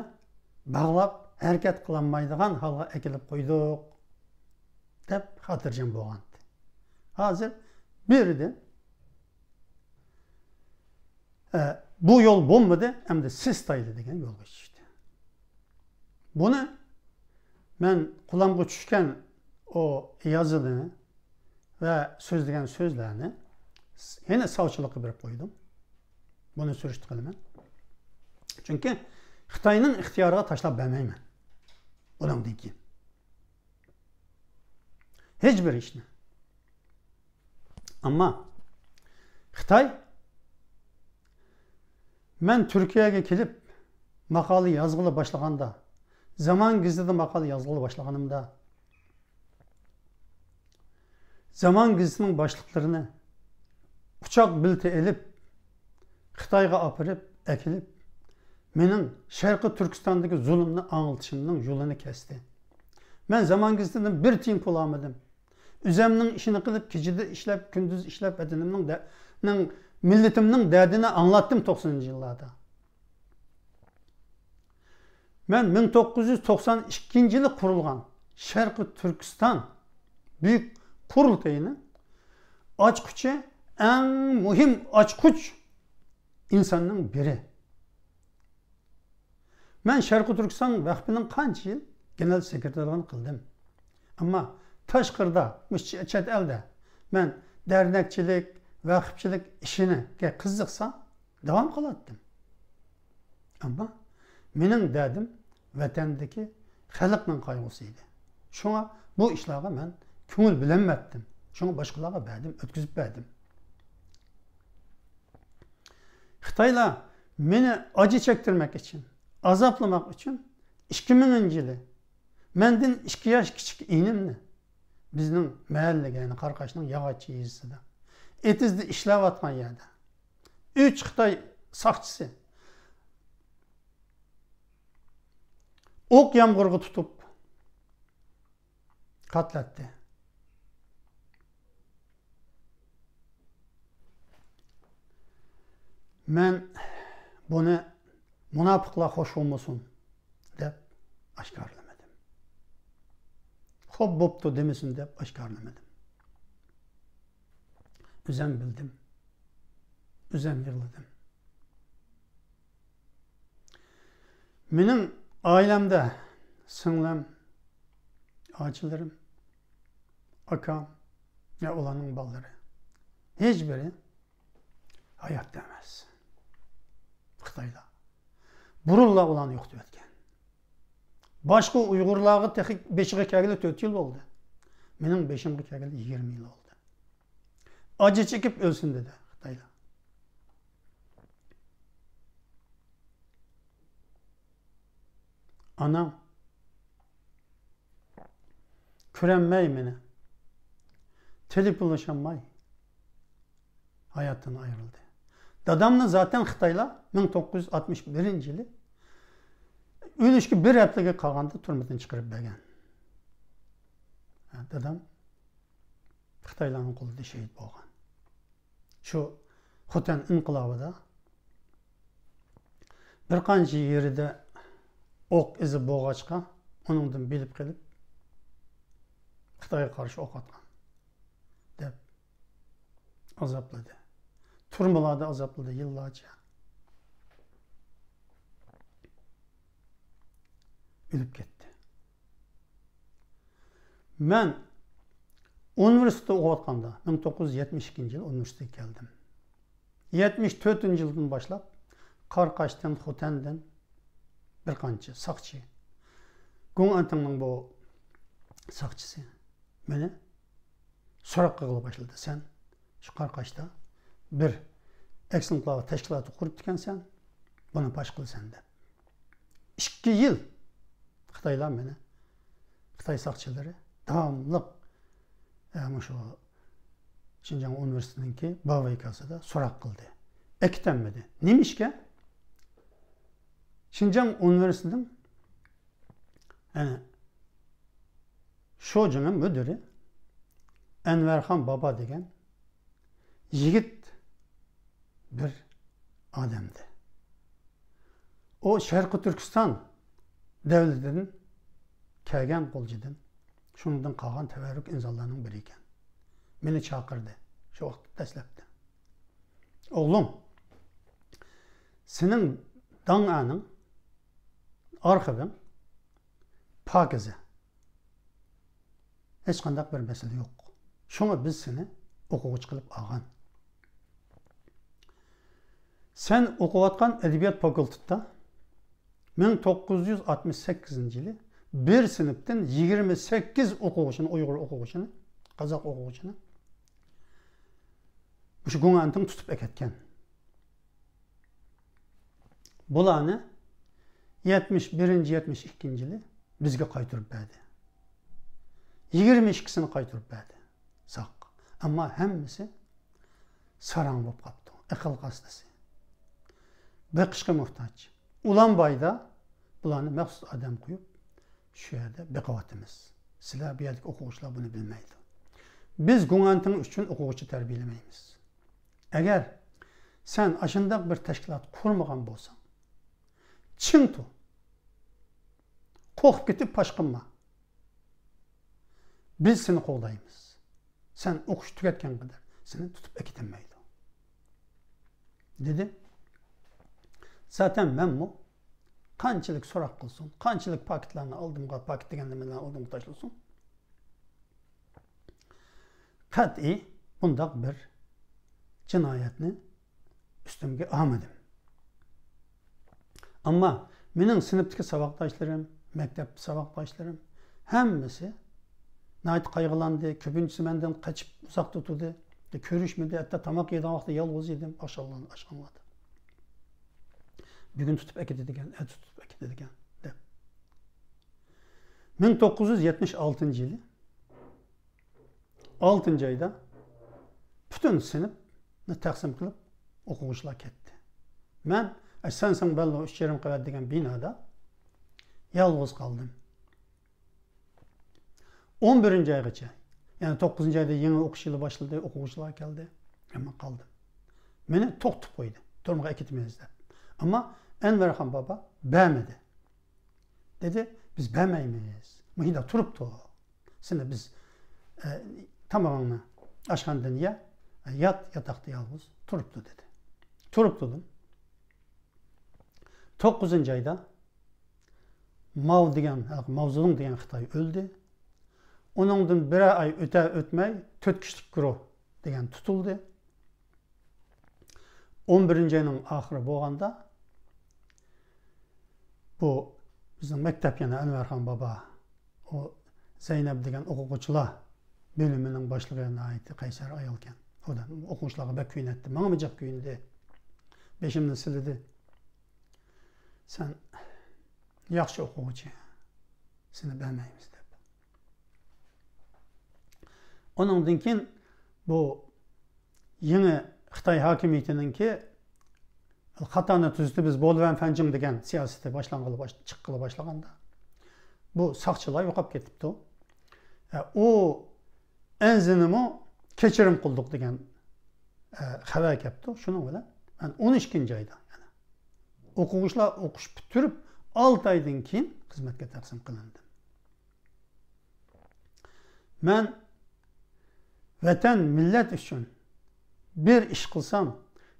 باغلاپ، ھەرىكەت قىلالمايدىغان ھالغا ئەكېلىپ قويدۇق، دەپ خاتىرجەم بولغانىدى. ھازىر بىردىن، ئە، بۇ يول بولمىدى، ئەمدى سېسىتايلى دېگەن يولغا چۈشتى. بۇنى مەن قولۇمغا چۈشكەن ئۇ يازىنى ۋە سۆزلىگەن سۆزلەرنى يەنە ساۋچىلىققا بېرىپ قويدۇم. بۇنى سۈرۈشتە قىلىمەن. چۈنكى خىتاينىڭ ئىختىيارىغا تاشلاپ بەرمەيمەن بۇنىڭدىن كېيىن ھېچ بىر ئىشنى. ئەمما خىتاي، مەن تۈركىيەگە كېلىپ ماقالە يازغىلى باشلىغاندا، زامان گېزىتىدە ماقالە يازغىلى باشلىغىنىمدا، زامان گېزىتىنىڭ باشلىقلىرىنى ئۇچاق بېلىتى ئېلىپ، خىتايغا ئاپىرىپ، ئەكېلىپ، مېنىڭ شەرقىي تۈركىستاندىكى زۇلۇمنى ئاڭلىتىشىمنىڭ يولىنى كەستى. مەن زامان گېزىتىدىن بىر تىيىن پۇل ئالمىدىم. ئۆزەمنىڭ ئىشىنى قىلىپ، كېچىدە ئىشلەپ، كۈندۈز ئىشلەپ، ۋەتىنىمنىڭ دە-، نىڭ، مىللىتىمنىڭ دەردىنى ئاڭلاتتىم توقسىنىنچى يىللاردا. مەن مىڭ توققۇز يۈز توقسان ئىككىنچى يىلى قۇرۇلغان شەرقىي تۈركىستان بۈيۈك قۇرۇلتىيىنىڭ ئاچقۇچى، ئەڭ مۇھىم ئاچقۇچ ئىنساننىڭ بىرى. مەن شەرقىي تۈركىستان ۋەقپىنىڭ قانچە يىل گېنېرال سېكرېتارلىقىنى قىلدىم. ئەمما تاشقىرىدا، مۇشۇ چەت ئەلدە مەن دەرنەكچىلىك، ۋەقىپچىلىك ئىشىنىگە قىزىقسا، داۋام قىلاتتىم. ئەمما مېنىڭ دەردىم ۋەتەندىكى خەلقنىڭ قايغۇسى ئىدى. شۇڭا بۇ ئىشلارغا مەن كۆڭۈل بۆلەلمەپتىم. شۇڭا باشقىلارغا بەردىم، ئۆتكۈزۈپ بەردىم. خىتايلار مېنى ئاجى چەكتۈرمەك ئۈچۈن، ئازابلىماق ئۈچۈن ئىككى مىڭىنچى يىلى مەندىن ئىككى ياش كىچىك ئىنىمنى بىزنىڭ مەھەللىگە، يەنى قاراقاشنىڭ ياغاچچى يېزىسىدا، ئېتىزدا ئىشلەۋاتقان يەردە ئۈچ خىتاي ساقچىسى ئوق يامغۇرغا تۇتۇپ قاتلەتتى. مەن بۇنى مۇناپىقلار خوش بولمىسۇن دەپ ئاشكارىلىمىدىم. خوپ بوپتۇ دېمىسۇن دەپ ئاشكارىلىمىدىم. ئۆزەم بىلدىم. ئۆزەم يىغلىدىم. مېنىڭ ئائىلەمدە سىڭلىم، ئاچىلىرىم، ئاكام ۋە ئۇلارنىڭ بالىلىرى ھېچبىرى ھاياتتا ئەمەس. خىتايلار بۇرۇنلا ئۇلارنى يوقىتىۋەتكەن. باشقا ئۇيغۇرلارغا تېخى بېشىغا كەلگىلى تۆت يىل بولدى. مېنىڭ بېشىمغا كەلگىلى يىگىرمە يىل بولدى. ئاجى چېكىپ ئۆلسۇن دېدى خىتايلار. ئانام كۆرەلمەي مېنى، تېلېفونلىشالماي ھاياتتىن ئايرىلدى. دادامنى زاتەن خىتايلار مىڭ توققۇز يۈز ئاتمىش بىرىنچى يىلى ئۆلۈشكە بىر ھەپتىگە قالغاندا تۈرمىدىن چىقىرىپ بەرگەن. دادام خىتايلارنىڭ قولىدا شېھىت بولغان. شۇ خوتەن ئىنقىلابىدا بىر قانچە يېرىدە ئوق ئىزى بولغاچقا، ئۇنىڭدىن بىلىپ قېلىپ، خىتايغا قارشى ئوق ئاتقان دەپ ئازابلىدى. تۈرمىلاردا ئازابلىدى يىللارچە. ئۆلۈپ كەتتى. مەن ئۇنىۋېرسىتېتتا ئوقۇۋاتقاندا، مىڭ توققۇز يۈز يەتمىش ئىككىنچى يىل ئۇنىۋېرسىتېتقا كەلدىم. يەتمىش تۆتىنچى يىلدىن باشلاپ قاراقاشتىن، خوتەندىن بىر قانچە ساقچى، گۇڭئەنتىڭنىڭ بۇ ساقچىسى مېنى سوراق قىلغىلى باشلىدى. سەن شۇ قاراقاشتا بىر ئەكسىنقىلابى تەشكىلاتى قۇرۇپتىكەنسەن، بۇنى پاش قىلىسەن دەپ. ئىككى يىل خىتايلار مېنى، خىتاي ساقچىلىرى داۋاملىق، ئە، مۇشۇ شىنجاڭ ئۇنىۋېرسىتېتىنىڭكى باۋېيكاسىدا سوراق قىلدى. ئەكېتەلمىدى. نېمە ئىشكەن؟ شىنجاڭ ئۇنىۋېرسىتېتىنىڭ، يەنى، شۇجىڭى مۇدىرى ئەنۋەرخان بابا دېگەن يىگىت بىر ئادەمدى. ئۇ شەرقىي تۈركىستان دەۋلىتىدىن كەلگەن غۇلجىدىن، شۇنىڭدىن قالغان تەۋەررۈك ئىنسانلارنىڭ بىرى ئىكەن. مېنى چاقىردى شۇ ۋاقىتتا دەسلەپتە. ئوغلۇم، سېنىڭ داڭئەنىڭ ئارخىۋىڭ پاكىزە. ھېچقانداق بىر مەسىلە يوق. شۇڭا بىز سېنى ئوقۇغۇچى قىلىپ ئالغان. سەن ئوقۇۋاتقان ئەدەبىيات فاكۇلتېتىدا مىڭ توققۇز يۈز ئاتمىش سەككىزىنچى يىلى بىر سىنىپتىن يىگىرمە سەككىز ئوقۇغۇچىنى، ئۇيغۇر ئوقۇغۇچىنى، قازاق ئوقۇغۇچىنى مۇشۇ گۇڭئەنتىڭ تۇتۇپ ئەكەتكەن. بۇلارنى يەتمىش بىرىنچى، يەتمىش ئىككىنچى يىلى بىزگە قايتۇرۇپ بەردى. يىگىرمە ئىككىسىنى قايتۇرۇپ بەردى. ساق. ئەمما ھەممىسى ساراڭ بولۇپ قاپتۇ. ئەقىل خاستىسى. بېقىشقا موھتاج. ئۇلانبايدا بۇلارنى مەخسۇس ئادەم قويۇپ، شۇ يەردە بېقىۋاتىمىز. سىلەر بۇ يەردىكى ئوقۇغۇچىلار بۇنى بىلمەيدۇ. بىز گۇڭئەنتىڭ ئۈچۈن ئوقۇغۇچى تەربىيەلىمەيمىز. ئەگەر سەن ئاشۇنداق بىر تەشكىلات قۇرمىغان بولساڭ، چىڭ تۇر. قورقۇپ كېتىپ پاش قىلما. بىز سېنى قوغدايمىز. سەن ئوقۇش تۈگەتكەن قەدەر سېنى تۇتۇپ ئەكېتەلمەيدۇ، دېدى. زاتەن مەنمۇ قانچىلىك سوراق قىلسۇن، قانچىلىك پاكىتلارنى ئالدىمغا، پاكىت دېگەن نېمىلەرنى ئالدىمغا تاشلىسۇن، قەتئىي بۇنداق بىر جىنايەتنى ئۈستۈمگە ئالمىدىم. ئەمما مېنىڭ سىنىپتىكى ساۋاقداشلىرىم، مەكتەپتە ساۋاقداشلىرىم ھەممىسى ناھايىتى قايغۇلاندى. كۆپىنچىسى مەندىن قېچىپ ئۇزاقتا تۇردى. كۆرۈشمىدى. ھەتتا تاماق يەيدىغان ۋاقىتتا يالغۇز يېدىم ئاشخانىلاردا، ئاشخانىلاردا. بۈگۈن تۇتۇپ ئەكېتىدىكەن، ئەتە تۇتۇپ ئەكېتىدىكەن دەپ. مىڭ توققۇز يۈز يەتمىش ئالتىنچى يىلى ئالتىنچى ئايدا پۈتۈن سىنىپنى تەقسىم قىلىپ، ئوقۇغۇچىلار كەتتى. مەن، ئە، سەنسىڭ بەللو ئۈچ يېرىم قەۋەت دېگەن بىنادا يالغۇز قالدىم. ئون بىرىنچى ئايغىچە، يەنى توققۇزىنچى ئايدا يېڭى ئوقۇش يىلى باشلىدى، ئوقۇغۇچىلار كەلدى. مەن قالدىم. مېنى توختىتىپ قويدى، تۈرمىگە ئەكېتىمىز دەپ. ئەمما ئەنۋەرخان بابا بەرمىدى. دېدى، بىز بەرمەيمىز. مۇشۇنداق تۇرۇپ تۇر. سېنى بىز، ئە، تامىقىڭنى ئاشخانىدىن يە، يات، ياتاقتا يالغۇز تۇرۇپ تۇر دېدى. تۇرۇپ تۇردۇم. توققۇزىنچى ئايدا ماۋ دېگەن، ماۋزېدۇڭ دېگەن خىتاي ئۆلدى. ئۇنىڭدىن بىرەر ئاي ئۆتە ئۆتمەي تۆت كىشىلىك گۇرۇھ دېگەن تۇتۇلدى. ئون بىرىنچى ئاينىڭ ئاخىرى بولغاندا، بۇ بىزنىڭ مەكتەپ يەنە ئەنۋەرخان بابا، ئۇ زەينەپ دېگەن ئوقۇغۇچىلار بۆلۈمىنىڭ باشلىقى ناھايىتى قەيسەر ئايالكەن. ئۇ دا ئوقۇغۇچىلارغا بەك كۆيۈنەتتى. ماڭىمۇ جىق كۆيۈندى. بېشىمنى سىلىدى. سەن ياخشى ئوقۇغۇچى، سېنى بەرمەيمىز دەپ. ئۇنىڭدىن كېيىن بۇ يېڭى خىتاي ھاكىمىيىتىنىڭكى خاتانى تۈزىتىمىز، بولۋەن فەنجىڭ دېگەن سىياسىتى باشلانغىلى باش-، چىققىلى باشلىغاندا، بۇ ساقچىلار يوقاپ كېتىپتۇ. ئە، ئۇ ئەنزىنىمۇ كەچۈرۈم قىلدۇق دېگەن، ئە، خەۋەر كەپتۇ. شۇنىڭ بىلەن مەن ئون ئىككىنچى ئايدا، يەنى ئوقۇغۇچىلار ئوقۇش پۈتتۈرۈپ ئالتە ئايدىن كېيىن خىزمەتكە تەقسىم قىلىندىم. مەن ۋەتەن، مىللەت ئۈچۈن بىر ئىش قىلسام،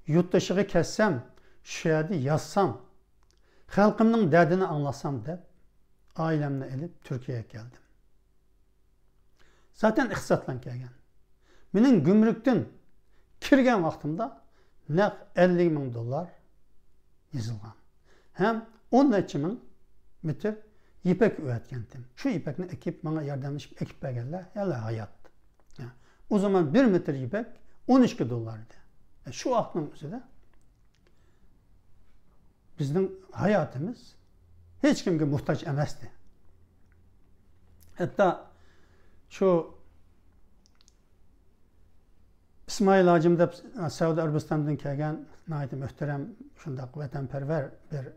يۇرتدىشىغا كەتسەم، شۇ يەردە ياتسام، خەلقىمنىڭ دەردىنى ئاڭلىسام دەپ، ئائىلەمنى ئېلىپ تۈركىيەگە كەلدىم. زاتەن ئىقتىسادلان كەلگەن. مېنىڭ گۈمرۈكتىن كىرگەن ۋاقتىمدا نەق ئەللىك مىڭ دوللار يېزىلغان. ھەم ئون نەچچە مىڭ مېتىر يىپەك ئۆۋەتكەنتىم. شۇ يىپەكنى ئەكىپ، ماڭا ياردەملىشىپ ئەكىپ بەرگەنلەر ھېلى ھايات. ئۇ زامان بىر مېتىر يىپەك ئون ئىككى دوللار ئىدى. شۇ ۋاقىتنىڭ ئۆزىدە بىزنىڭ ھاياتىمىز ھېچكىمگە موھتاج ئەمەستى. ھەتتا شۇ ئىسمائىل ھاجىم دەپ سەئۇدى ئەرەبىستاندىن كەلگەن ناھايىتى مۆھتەرەم، شۇنداق ۋەتەنپەرۋەر بىر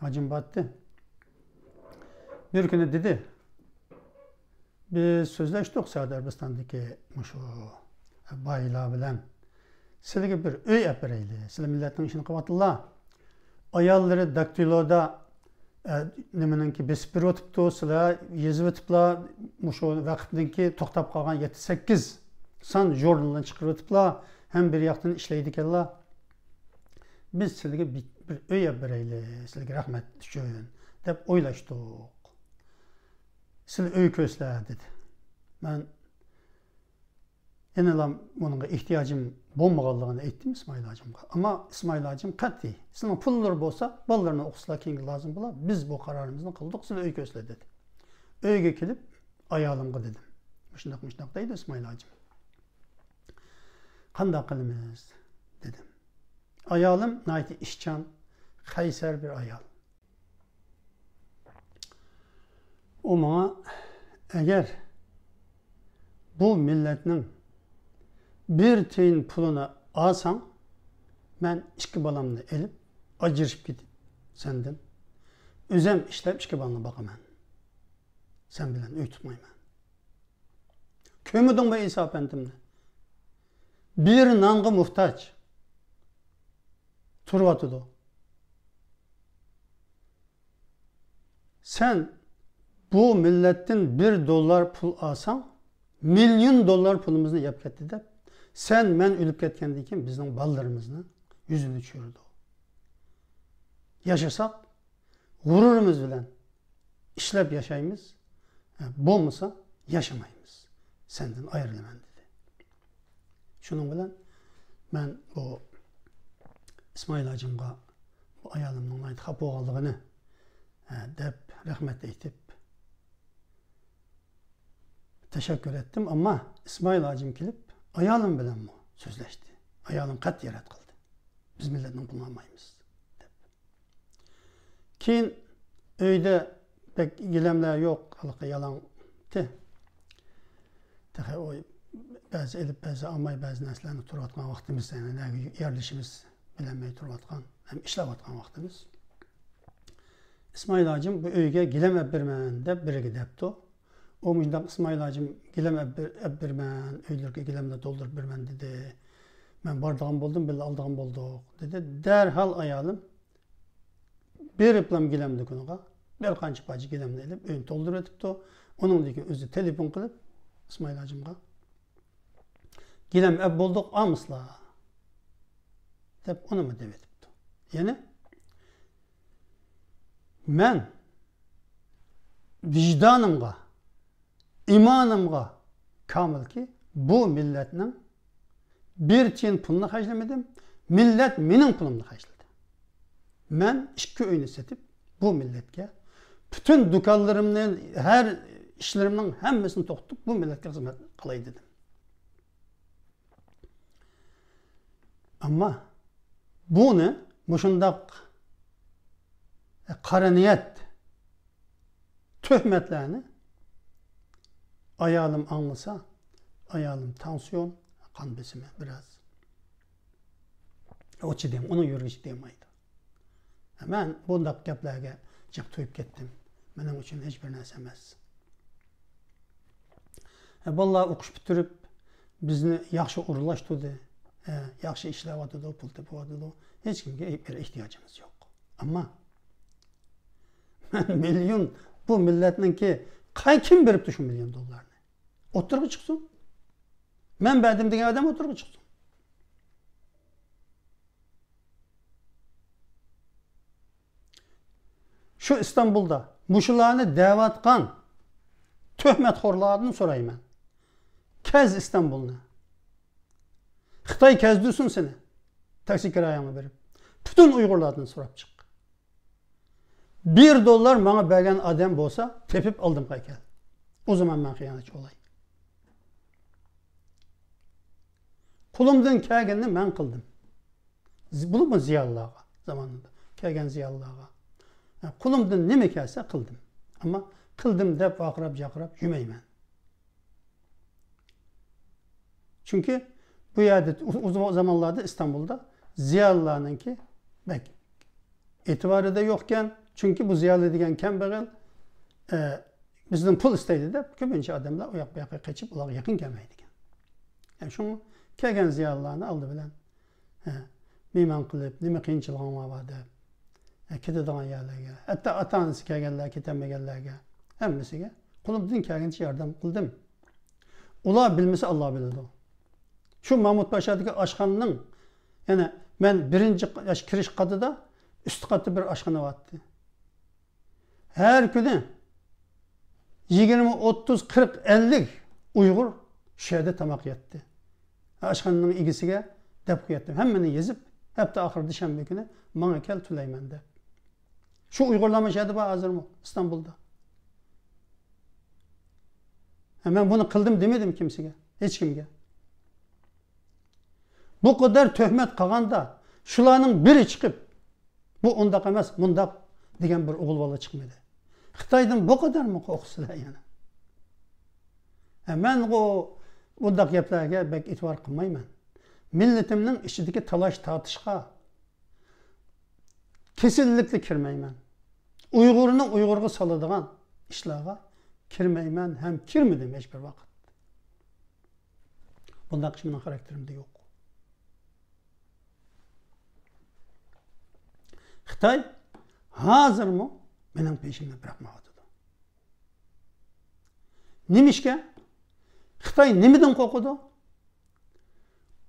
ھاجىم بارتتى. بىر كۈنى دېدى، بىز سۆزلەشتۇق سەئۇدى ئەرەبىستاندىكى مۇشۇ بايلار بىلەن. سىلىگە بىر ئۆي ئەپ بېرەيلى. سىلەر مىللەتنىڭ ئىشىنى قىلىۋاتىدىلا. ئاياللىرى داكتىلودا، ئە، نېمىنىڭكى بېسىپ بېرىۋېتىپتۇ. سىلەر يېزىۋېتىپلا، مۇشۇ ۋەقىپنىڭكى توختاپ قالغان يەتتە سەككىز سان ژۇرنىلىنى چىقىرىۋېتىپلا، ھەم بىر ياقتىن ئىشلەيدىكەنلا. بىز سىلىگە بىر، بىر ئۆي ئەپ بېرەيلى، سىلىگە رەھمەت ئۈچۈن دەپ ئويلاشتۇق. سىلەر ئۆي كۆرسىلە دېدى. مەن يەنىلا بۇنىڭغا ئېھتىياجىم بولمىغانلىقىنى ئېيتتىم ئىسمائىل ھاجىمغا. ئەمما ئىسمائىل ھاجىم قەتئىي، سىلىنىڭ پۇللىرى بولسا، بالىلىرىنى ئوقۇتسىلا، كېيىنگە لازىم بولا، بىز بۇ قارارىمىزنى قىلدۇق، سىلەر ئۆي كۆرسىلە دېدى. ئۆيگە كېلىپ، ئايالىمغا دېدىم. مۇشۇنداق، مۇشۇنداق دەيدۇ ئىسمائىل ھاجىم. قانداق قىلىمىز؟ دېدىم. ئايالىم ناھايىتى ئىشچان، قەيسەر بىر ئايال. ئۇ ماڭا، ئەگەر بۇ مىللەتنىڭ بىر تىيىن پۇلىنى ئالساڭ، مەن ئىككى بالامنى ئېلىپ، ئاجرىشىپ كېتىپ، سەندىن ئۆزۈم ئىشلەپ ئىككى بالىنى باقىمەن. سەن بىلەن ئۆي تۇتمايمەن. كۆرمىدىڭمۇ ئەيسا ئەپەندىمنى؟ بىر نانغا موھتاج. تۇرۇۋاتىدۇ. سەن بۇ مىللەتتىن بىر دوللار پۇل ئالساڭ، مىليون دوللار پۇلىمىزنى يەپ كەتتى دەپ، سەن مەن ئۆلۈپ كەتكەندىن كېيىن بىزنىڭ بالىلىرىمىزنى يۈزىنى چۈشۈرىدۇ. ياشىساق، غۇرۇرىمىز بىلەن ئىشلەپ ياشايمىز، بولمىسا ياشىمايمىز، سەندىن ئايرىلىمەن دېدى. شۇنىڭ بىلەن مەن بۇ ئىسمائىل ھاجىمغا بۇ ئايالىمنىڭ ناھايىتى خاپا بولغانلىقىنى، ھە، دەپ رەھمەت ئېيتىپ تەشەككۈر ئەتتىم. ئەمما ئىسمائىل ھاجىم كېلىپ ئايالىم بىلەنمۇ سۆزلەشتى. ئايالىم قەتئىي رەت قىلدى. بىز مىللەتنىڭ پۇلىنى ئالمايمىز دەپ. كېيىن ئۆيدە بەك گىلەملەر يوق، ھېلىقى يالاڭ تى. تېخى ئۇ بەزى ئېلىپ، بەزى ئالماي، بەزى نەرسىلەرنى تۇرۇۋاتقان ۋاقتىمىز، يەنى نەگە يەرلىشىمىز بىلەلمەي تۇرۇۋاتقان، ھەم ئىشلەۋاتقان ۋاقتىمىز. ئىسمائىل ھاجىم بۇ ئۆيگە گىلەم ئەپ بېرىمەن دەپ بىرىگە دەپتۇ. ئۇ مۇشۇنداق ئىسمائىل ھاجىم گىلەم ئەپ بېر-، ئەپ بېرىمەن، ئۆيلىرىگە گىلەملەر تولدۇرۇپ بېرىمەن دېدى. مەن بارىدىغان بولدۇم، بىللە ئالىدىغان بولدۇق دېدى. دەرھال ئايالىم بېرىپلا گىلەم دۇكىنىغا بىر قانچە پارچە گىلەمنى ئېلىپ، ئۆينى تولدۇرۇۋېتىپتۇ. ئۇنىڭدىن كېيىن ئۆزى تېلېفون قىلىپ ئىسمائىل ھاجىمغا، گىلەم ئەپ بولدۇق، ئالمىسىلا دەپ ئۇنىمۇ دەۋېتىپتۇ. يەنى مەن ۋىجدانىمغا، ئىمانىمغا كامىلكى، بۇ مىللەتنىڭ بىر تىيىن پۇلىنى خەجلىمىدىم، مىللەت مېنىڭ پۇلۇمنى خەجلىدى. مەن ئىككى ئۆينى سېتىپ، بۇ مىللەتكە پۈتۈن دۇكانلىرىمنى، ھەر ئىشلىرىمنىڭ ھەممىسىنى توختىتىپ، بۇ مىللەتكە خىزمەت قىلاي دېدىم. ئەمما بۇنى مۇشۇنداق قارا نىيەت، تۆھمەتلەرنى ئايالىم ئاڭلىسا، ئايالىم تانسىيون، قان بېسىمى بىراز. ئۇ چىدىيم-، ئۇنىڭ يۈرىكى چىدىيالمايدۇ. مەن بۇنداق گەپلەرگە جىق تويۇپ كەتتىم. مېنىڭ ئۈچۈن ھېچبىر نەرسە ئەمەس. ھە، بالىلار ئوقۇش پۈتتۈرۈپ، بىزنى ياخشى ئورۇنلاشتۇردى. ھە، ياخشى ئىشلەۋاتىدۇ، پۇل تېپىۋاتىدۇ. ھېچكىمگە بىر ئېھتىياجىمىز يوق. ئەمما مەن مىليون، بۇ مىللەتنىڭكى، قاي-، كىم بېرىپتۇ شۇ مىليون دوللارنى؟ ئوتتۇرىغا چىقسۇن. مەن بەردىم دېگەن ئادەم ئوتتۇرىغا چىقسۇن. شۇ ئىستانبۇلدا مۇشۇلارنى دەۋاتقان تۆھمەتخورلاردىن سورايمەن. كەز ئىستانبۇلنى. خىتاي كەزدۈرسۇن سېنى. تاكسى كىرايەڭنى بېرىپ، پۈتۈن ئۇيغۇرلاردىن سوراپ چىق. بىر دوللار ماڭا بەرگەن ئادەم بولسا، تېپىپ ئالدىمغا كەل. ئۇ زامان مەن خىيانەتچى بولاي. قولۇمدىن كەلگىنىنى مەن قىلدىم. زى-، بولۇپمۇ زىيالىيلارغا، زامانىدا كەلگەن زىيالىيلارغا. ھە، قولۇمدىن نېمە كەلسە قىلدىم. ئەمما قىلدىم دەپ ۋارقىراپ-جارقىراپ يۈرمەيمەن. چۈنكى بۇ يەردە ئۇ، ئۇ زامانلاردا ئىستانبۇلدا زىيالىيلارنىڭكى بەك ئېتىبارى دا يوقكەن. چۈنكى بۇ زىيالىي دېگەن كەمبەغەل، ئە، بىزدىن پۇل ئىستەيدۇ دەپ كۆپىنچە ئادەملەر ئۇ ياق بۇ ياققا قېچىپ، ئۇلارغا يېقىن كەلمەيدىكەن. يەنى شۇڭا كەلگەن زىيالىيلارنى ئالدى بىلەن، ھە، مېھمان قىلىپ، نېمە قىيىنچىلىقىڭلار بار دەپ، ھە، كېتىدىغان يەرلەرگە، ھەتتا ئاتا-ئانىسى كەلگەنلەر، كېتەلمىگەنلەرگە، ھەممىسىگە قولۇمدىن كەلگىنىچە ياردەم قىلدىم. ئۇلار بىلمىسە، ئاللا بىلىدۇ. شۇ مامۇت پاشادىكى ئاشخانىنىڭ، يەنى مەن بىرىنچى قا-، كىرىش قاتىدا، ئۈستى قاتتا بىر ئاشخانا بارتتى. ھەر كۈنى يىگىرمە، ئوتتۇز، قىرىق، ئەللىك ئۇيغۇر شۇ يەردە تاماق يەتتى. ئاشخانىنىڭ ئىگىسىگە دەپ قوياتتىم. ھەممىنى يېزىپ، ھەپتە ئاخىرى شەنبە كۈنى ماڭا كەل، تۆلەيمەن دەپ. شۇ ئۇيغۇرلارمۇ شۇ يەردە بار ھازىرمۇ، ئىستانبۇلدا. ھە، مەن بۇنى قىلدىم دېمىدىم كىمسىگە، ھېچكىمگە. بۇ قەدەر تۆھمەت قىلغاندا، شۇلارنىڭ بىرى چىقىپ، بۇ ئۇنداق ئەمەس، مۇنداق دېگەن بىر ئوغۇل بالا چىقمىدى. خىتايدىن بۇ قەدەرمۇ قورقىسىلەر يەنە؟ ھە، مەن ئۇ، بۇنداق گەپلەرگە بەك ئېتىبار قىلمايمەن. مىللىتىمنىڭ ئىچىدىكى تالاش-تارتىشقا كېسىللىكتە كىرمەيمەن. ئۇيغۇرنى ئۇيغۇرغا سالىدىغان ئىشلارغا كىرمەيمەن ھەم كىرمىدىم ھېچبىر ۋاقىت. بۇنداق ئىش مېنىڭ خاراكتېرىمدە يوق. خىتاي ھازىرمۇ مېنىڭ پېشىمنى بىراقمايۋاتىدۇ. نېمىشقا؟ خىتاي نېمىدىن قورقىدۇ؟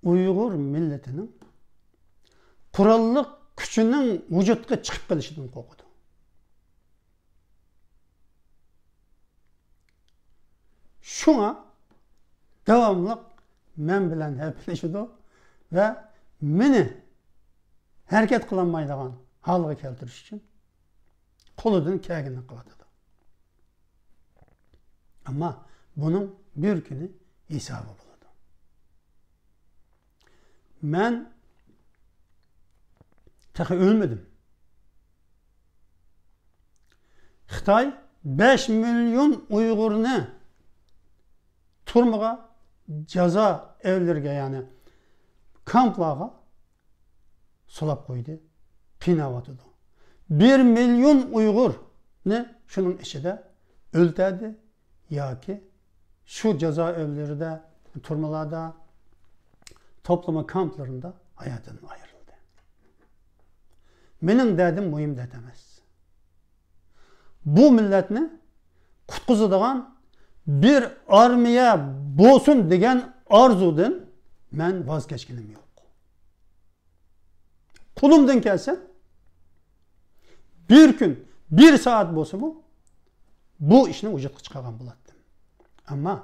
ئۇيغۇر مىللىتىنىڭ قوراللىق كۈچىنىڭ ۋۇجۇدقا چىقىپ قېلىشىدىن قورقىدۇ. شۇڭا داۋاملىق مەن بىلەن ھەپىلىشىدۇ ۋە مېنى ھەرىكەت قىلالمايدىغان ھالغا كەلتۈرۈش ئۈچۈن قولىدىن كەلگىنىنى قىلىۋاتىدۇ. ئەمما بۇنىڭ بىر كۈنى ھېسابى بولىدۇ. مەن تېخى ئۆلمىدىم. خىتاي بەش مىليون ئۇيغۇرنى تۈرمىگە، جازا ئۆيلىرىگە، يەنى كامپلارغا سولاپ قويدى، قىيناۋاتىدۇ. بىر مىليون ئۇيغۇرنى شۇنىڭ ئىچىدە ئۆلتۈردى ياكى شۇ جازا ئۆيلىرىدە، تۈرمىلەردە، توپلىما كامپلىرىدا ھاياتىدىن ئايرىلدى. مېنىڭ دەردىم مۇھىم دەرد ئەمەس. بۇ مىللەتنى قۇتقۇزىدىغان بىر ئارمىيە بولسۇن دېگەن ئارزۇدىن مەن ۋاز كەچكىنىم يوق. قولۇمدىن كەلسە، بىر كۈن، بىر سائەت بولسىمۇ، بۇ ئىشنى ۋۇجۇدقا چىقارغان بولاتتىم. ئەمما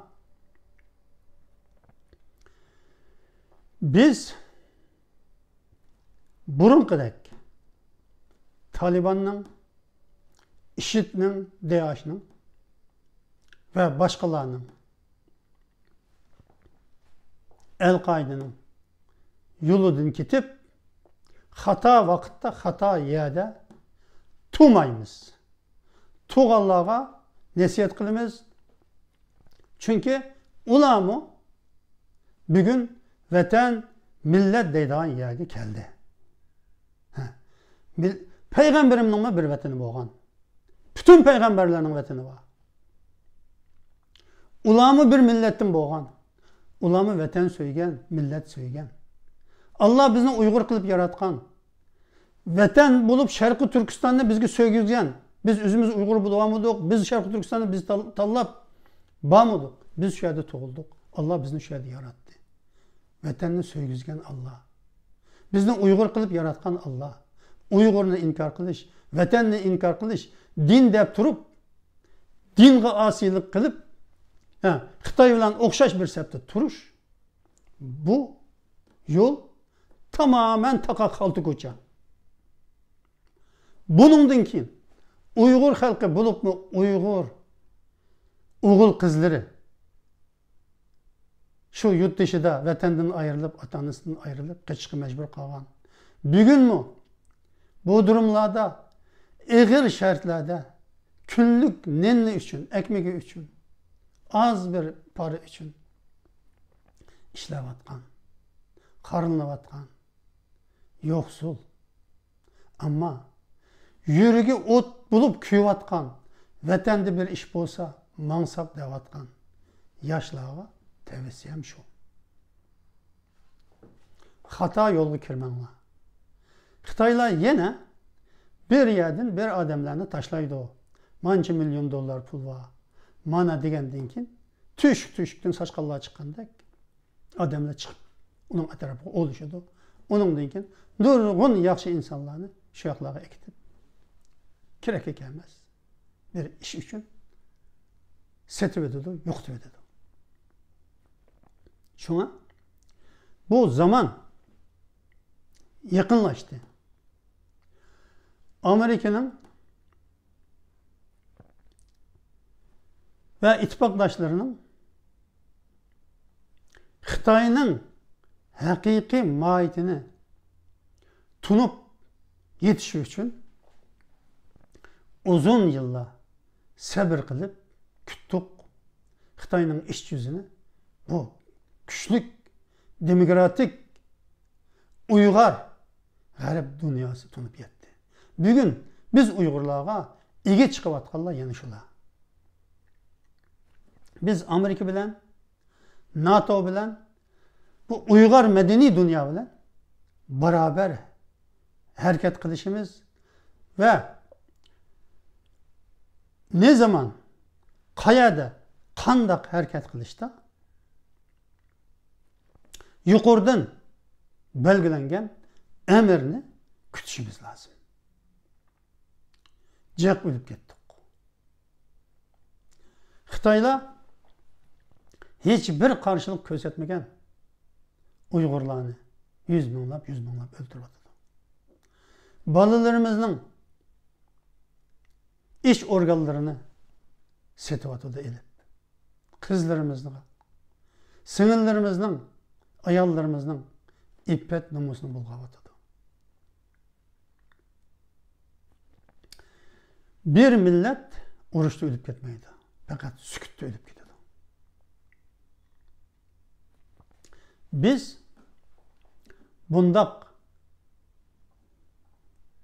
بىز بۇرۇنقىدەك تالىباننىڭ، ئىشىدنىڭ، دېئىشنىڭ ۋە باشقىلارنىڭ، ئەل-قائىدىنىڭ يولىدىن كېتىپ، خاتا ۋاقىتتا، خاتا يەردە تۇرمايمىز. تۇرغانلارغا نەسىھەت قىلىمىز. چۈنكى ئۇلارمۇ بۈگۈن ۋەتەن، مىللەت دەيدىغان يەرگە كەلدى. ھە. مىل-، پەيغەمبىرىمنىڭمۇ بىر ۋەتىنى بولغان. پۈتۈن پەيغەمبەرلەرنىڭ ۋەتىنى بار. ئۇلارمۇ بىر مىللەتتىن بولغان. ئۇلارمۇ ۋەتەن سۆيگەن، مىللەت سۆيگەن. ئاللا بىزنى ئۇيغۇر قىلىپ ياراتقان. ۋەتەن بولۇپ شەرقىي تۈركىستاننى بىزگە سۆيگۈزگەن. بىز ئۆزىمىز ئۇيغۇر بولالمىدۇق. بىز شەرقىي تۈركىستاننى بىز تال-، تاللاپ بارمىدۇق. بىز شۇ يەردە تۇغۇلدۇق. ئاللا بىزنى شۇ يەردە ياراتتى. ۋەتەننى سۆيگۈزگەن ئاللا. بىزنى ئۇيغۇر قىلىپ ياراتقان ئاللا. ئۇيغۇرنى ئىنكار قىلىش، ۋەتەننى ئىنكار قىلىش، دىن دەپ تۇرۇپ، دىنغا ئاسىيلىق قىلىپ، ھە، خىتاي بىلەن ئوخشاش بىر سەپتە تۇرۇش، بۇ يول تامامەن تاقا خالتا كوچا. بۇنىڭدىن كېيىن ئۇيغۇر خەلقى، بولۇپمۇ ئۇيغۇر ئوغۇل قىزلىرى شۇ يۇرت دېشىدا ۋەتەندىن ئايرىلىپ، ئاتا-ئانىسىدىن ئايرىلىپ قېچىشقا مەجبۇر قالغان. بۈگۈنمۇ بۇ دۇرۇملاردا ئېغىر شەرتلەردە كۈنلۈك نېنى ئۈچۈن، ئەكمىكى ئۈچۈن، ئاز بىر پارا ئۈچۈن ئىشلەۋاتقان، قارىلىنىۋاتقان، يوقسۇل. ئەمما يۈرىكى ئوت بولۇپ كۆيۈۋاتقان، ۋەتەندە بىر ئىش بولسا ماڭساق دەۋاتقان ياشلارغا تەۋسىيەم شۇ. خاتا يولغا كىرمەڭلار. خىتايلار يەنە بىر يەردىن بىر ئادەملەرنى تاشلايدۇ. مانچە مىليون دوللار پۇل بار. مانا دېگەندىن كېيىن تۆشۈك-تۆشۈكتىن ساچقانلار چىققاندەك ئادەملەر چىقىپ، ئۇنىڭ ئەتراپىغا ئولىشىدۇ. ئۇنىڭدىن كېيىن نۇرغۇن ياخشى ئىنسانلارنى شۇ ياقلارغا ئەكېتىپ، كېرەككە كەلمەس بىر ئىش ئۈچۈن سېتىۋېتىدۇ، يوقىتىۋېتىدۇ. شۇڭا بۇ زامان يېقىنلاشتى. ئامېرىكىنىڭ ۋە ئىتتىپاقداشلىرىنىڭ خىتاينىڭ ھەقىقىي ماھىيىتىنى تونۇپ يېتىشى ئۈچۈن ئۇزۇن يىللار سەۋر قىلىپ كۈتتۇق. خىتاينىڭ ئىچ يۈزىنى بۇ كۈچلۈك دېموكراتىك ئۇيغۇر غەرب دۇنياسى تونۇپ يەتتى. بۈگۈن بىز ئۇيغۇرلارغا ئىگە چىقىۋاتقانلار يەنە شۇلار. بىز ئامېرىكا بىلەن، ناتو بىلەن، بۇ ئۇيغۇر مەدەنىي دۇنيا بىلەن باراۋەر ھەرىكەت قىلىشىمىز ۋە نېمە زامان، قەيەردە، قانداق ھەرىكەت قىلىشتا يۇقىرىدىن بەلگىلەنگەن ئەمىرنى كۈتۈشىمىز لازىم. جىق ئۆلۈپ كەتتۇق. خىتايلار ھېچ بىر قارشىلىق كۆرسەتمىگەن ئۇيغۇرلارنى يۈز مىڭلاپ، يۈز مىڭلاپ ئۆلتۈرۈۋاتىدۇ. بالىلىرىمىزنىڭ ئىچ ئورگانلىرىنى سېتىۋاتىدۇ ئېلىپ. قىزلىرىمىزنىڭ، سىڭىللىرىمىزنىڭ، ئاياللىرىمىزنىڭ ئىپپەت نومۇسىنى بۇلغاۋاتىدۇ. بىر مىللەت ئۇرۇشتا ئۆلۈپ كەتمەيدۇ، پەقەت سۈكۈتتە ئۆلۈپ كېتىدۇ. بىز بۇنداق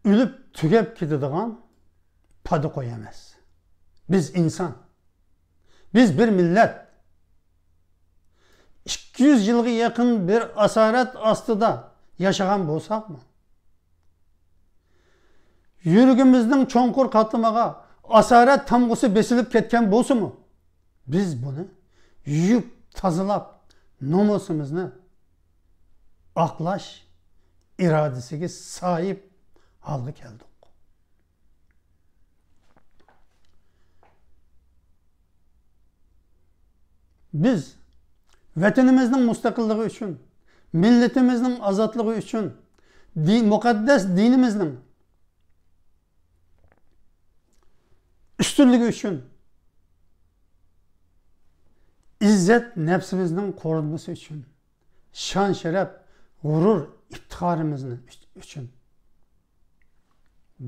ئۆلۈپ تۈگەپ كېتىدىغان پادا قوي ئەمەس. بىز ئىنسان. بىز بىر مىللەت. ئىككى يۈز يىلغا يېقىن بىر ئاسارەت ئاستىدا ياشىغان بولساقمۇ، يۈرىكىمىزنىڭ چوڭقۇر قاتلىمىغا ئاسارەت تامغىسى بېسىلىپ كەتكەن بولسىمۇ، بىز بۇنى يۇيۇپ تازىلاپ، نومۇسىمىزنى ئاقلاش ئىرادىسىگە ساھىب ھالغا كەلدۇق. بىز ۋەتىنىمىزنىڭ مۇستەقىللىقى ئۈچۈن، مىللىتىمىزنىڭ ئازادلىقى ئۈچۈن، دى-، مۇقەددەس دىنىمىزنىڭ ئۈستۈنلۈكى ئۈچۈن، ئىززەت نەپسىمىزنىڭ قورۇنمىسى ئۈچۈن، شان-شەرەپ، غۇرۇر، ئىپتىخارىمىزنى ئۈچ-، ئۈچۈن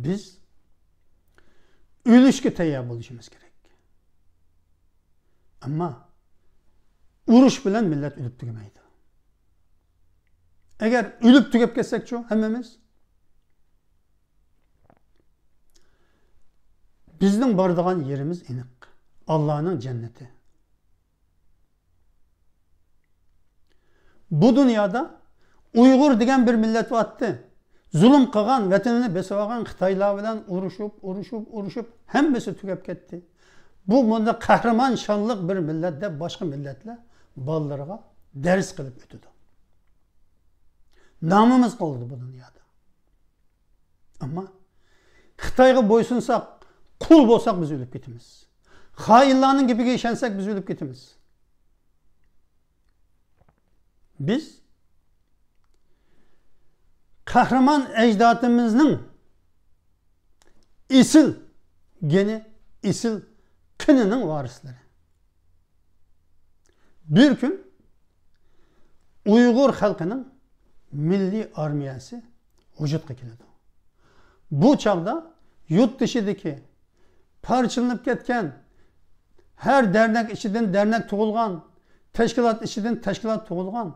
بىز ئۆلۈشكە تەييار بولۇشىمىز كېرەك. ئەمما ئۇرۇش بىلەن مىللەت ئۆلۈپ تۈگىمەيدۇ. ئەگەر ئۆلۈپ تۈگەپ كەتسەكچۇ ھەممىمىز؟ بىزنىڭ بارىدىغان يېرىمىز ئېنىق. ئاللانىڭ جەننىتى. بۇ دۇنيادا ئۇيغۇر دېگەن بىر مىللەت بارتتى. زۇلۇم قىلغان، ۋەتىنىنى بېسىۋالغان خىتايلار بىلەن ئۇرۇشۇپ، ئۇرۇشۇپ، ئۇرۇشۇپ، ھەممىسى تۈگەپ كەتتى. بۇ مۇنداق قەھرىمان شانلىق بىر مىللەت دەپ باشقا مىللەتلەر بالىلىرىغا دەرس قىلىپ ئۆتىدۇ. نامىمىز قالىدۇ بۇ دۇنيادا. ئەمما خىتايغا بويسۇنساق، قۇل بولساق بىز ئۆلۈپ كېتىمىز. خائىنلارنىڭ گېپىگە ئىشەنسەك بىز ئۆلۈپ كېتىمىز. بىز قەھرىمان ئەجدادىمىزنىڭ ئېسىل گېنى، ئېسىل قېنىنىڭ ۋارىسلىرى. بىر كۈن ئۇيغۇر خەلقىنىڭ مىللىي ئارمىيەسى ۋۇجۇدقا كېلىدۇ. بۇ چاغدا يۇرت تېشىدىكى پارچىلىنىپ كەتكەن، ھەر دەرنەك ئىچىدىن دەرنەك تۇغۇلغان، تەشكىلات ئىچىدىن تەشكىلات تۇغۇلغان،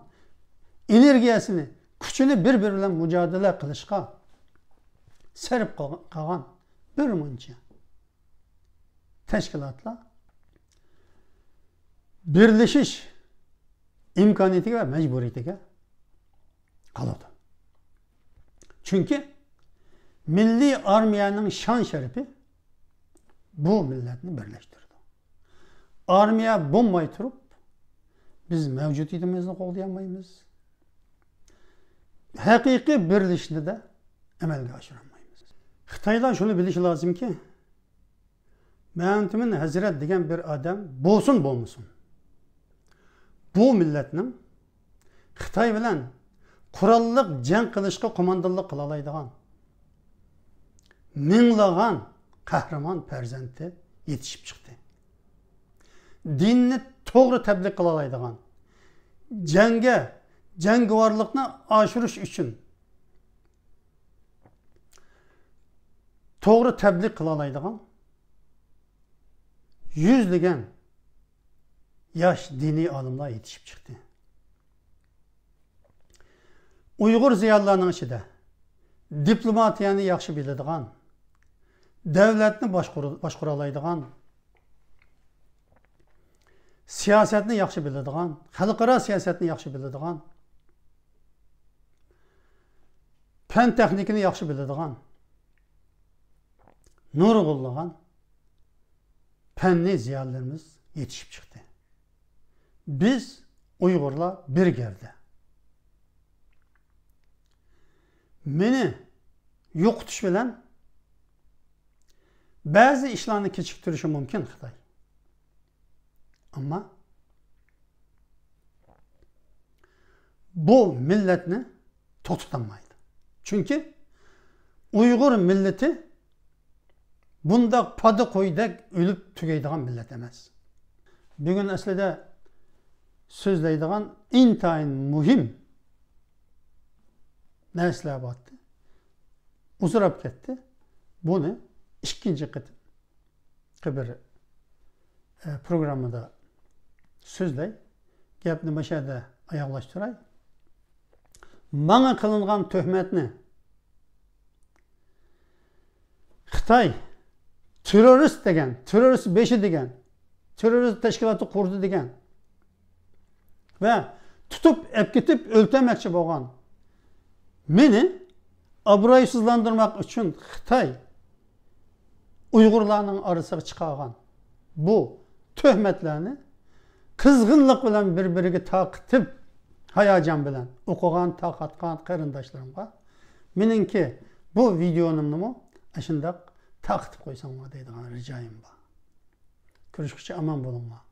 ئېنېرگىيەسىنى، كۈچىنى بىر-بىرى بىلەن مۇجادىلە قىلىشقا سەرپ قىلغان بىر مۇنچە تەشكىلاتلار بىرلىشىش ئىمكانىيىتىگە ۋە مەجبۇرىيىتىگە قالىدۇ. چۈنكى مىللىي ئارمىيەنىڭ شان-شەرىپى بۇ مىللەتنى بىرلەشتۈرىدۇ. ئارمىيە بولماي تۇرۇپ، بىز مەۋجۇدىيىتىمىزنى قوغدىيالمايمىز. ھەقىقىي بىرلىشىشنى دە ئەمەلگە ئاشۇرالمايمىز. خىتايلار شۇنى بىلىشى لازىمكى، مەمتىمىن ھەزرەت دېگەن بىر ئادەم بولسۇن بولمىسۇن، بۇ مىللەتنىڭ خىتاي بىلەن قوراللىق جەڭ قىلىشقا قوماندانلىق قىلالايدىغان مىڭلىغان قەھرىمان پەرزەنتى يېتىشىپ چىقتى. دىننى توغرا تەبلىغ قىلالايدىغان، جەڭگە، جەڭگىۋارلىقنى ئاشۇرۇش ئۈچۈن توغرا تەبلىغ قىلالايدىغان يۈزلىگەن ياش دىنىي ئالىملار يېتىشىپ چىقتى. ئۇيغۇر زىيالىيلارنىڭ ئىچىدە دىپلوماتىيەنى ياخشى بىلىدىغان، دۆلەتنى باشقۇر-، باشقۇرالايدىغان، سىياسەتنى ياخشى بىلىدىغان، خەلقئارا سىياسەتنى ياخشى بىلىدىغان، پەن تېخنىكىنى ياخشى بىلىدىغان نۇرغۇنلىغان پەننىي زىيالىيلىرىمىز يېتىشىپ چىقتى. بىز ئۇيغۇرلار بىر گەۋدە. مېنى يوقىتىش بىلەن بەزى ئىشلارنى كېچىكتۈرۈشى مۇمكىن خىتاي. ئەمما بۇ مىللەتنى توختىتالمايدۇ. چۈنكى ئۇيغۇر مىللىتى بۇنداق پادا قويدەك ئۆلۈپ تۈگەيدىغان مىللەت ئەمەس. بۈگۈن ئەسلىدە سۆزلەيدىغان ئىنتايىن مۇھىم نەرسىلەر بارتى. ئۇزىراپ كەتتى. بۇنى ئىككىنچى قېتىمقى بىر، ئە، پروگراممىدا سۆزلەي. گەپنى مۇشۇ يەردە ئاياغلاشتۇراي. ماڭا قىلىنغان تۆھمەتنى خىتاي تېررورىست دېگەن، تېررورىست بېشى دېگەن، تېررورىست تەشكىلاتى قۇردى دېگەن ۋە تۇتۇپ ئەپ كېتىپ ئۆلتۈرمەكچى بولغان مېنى ئابرۇيسىزلاندۇرماق ئۈچۈن خىتاي ئۇيغۇرلارنىڭ ئارىسىغا چىقارغان بۇ تۆھمەتلەرنى قىزغىنلىق بىلەن بىر-بىرىگە تارقىتىپ، ھاياجان بىلەن ئوقۇغان، تارقاتقان قېرىنداشلىرىمغا مېنىڭكى بۇ ۋىدېئونىمنىمۇ ئاشۇنداق تارقىتىپ قويساڭلار دەيدىغان رىجايىم بار. كۆرۈشكۈچە ئامان بولۇڭلار.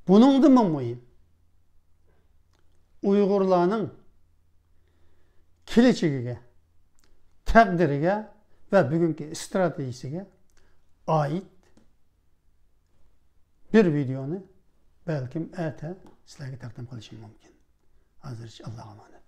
بۇنىڭدىنمۇ مۇھىم، ئۇيغۇرلارنىڭ كېلەچىكىگە، تەقدىرىگە ۋە بۈگۈنكى ئىستراتېگىيىسىگە ئائىت بىر ۋىدېئونى بەلكىم ئەتە سىلەرگە تەقدىم قىلىشىم مۇمكىن. ھازىرچە ئاللاغا ئامانەت.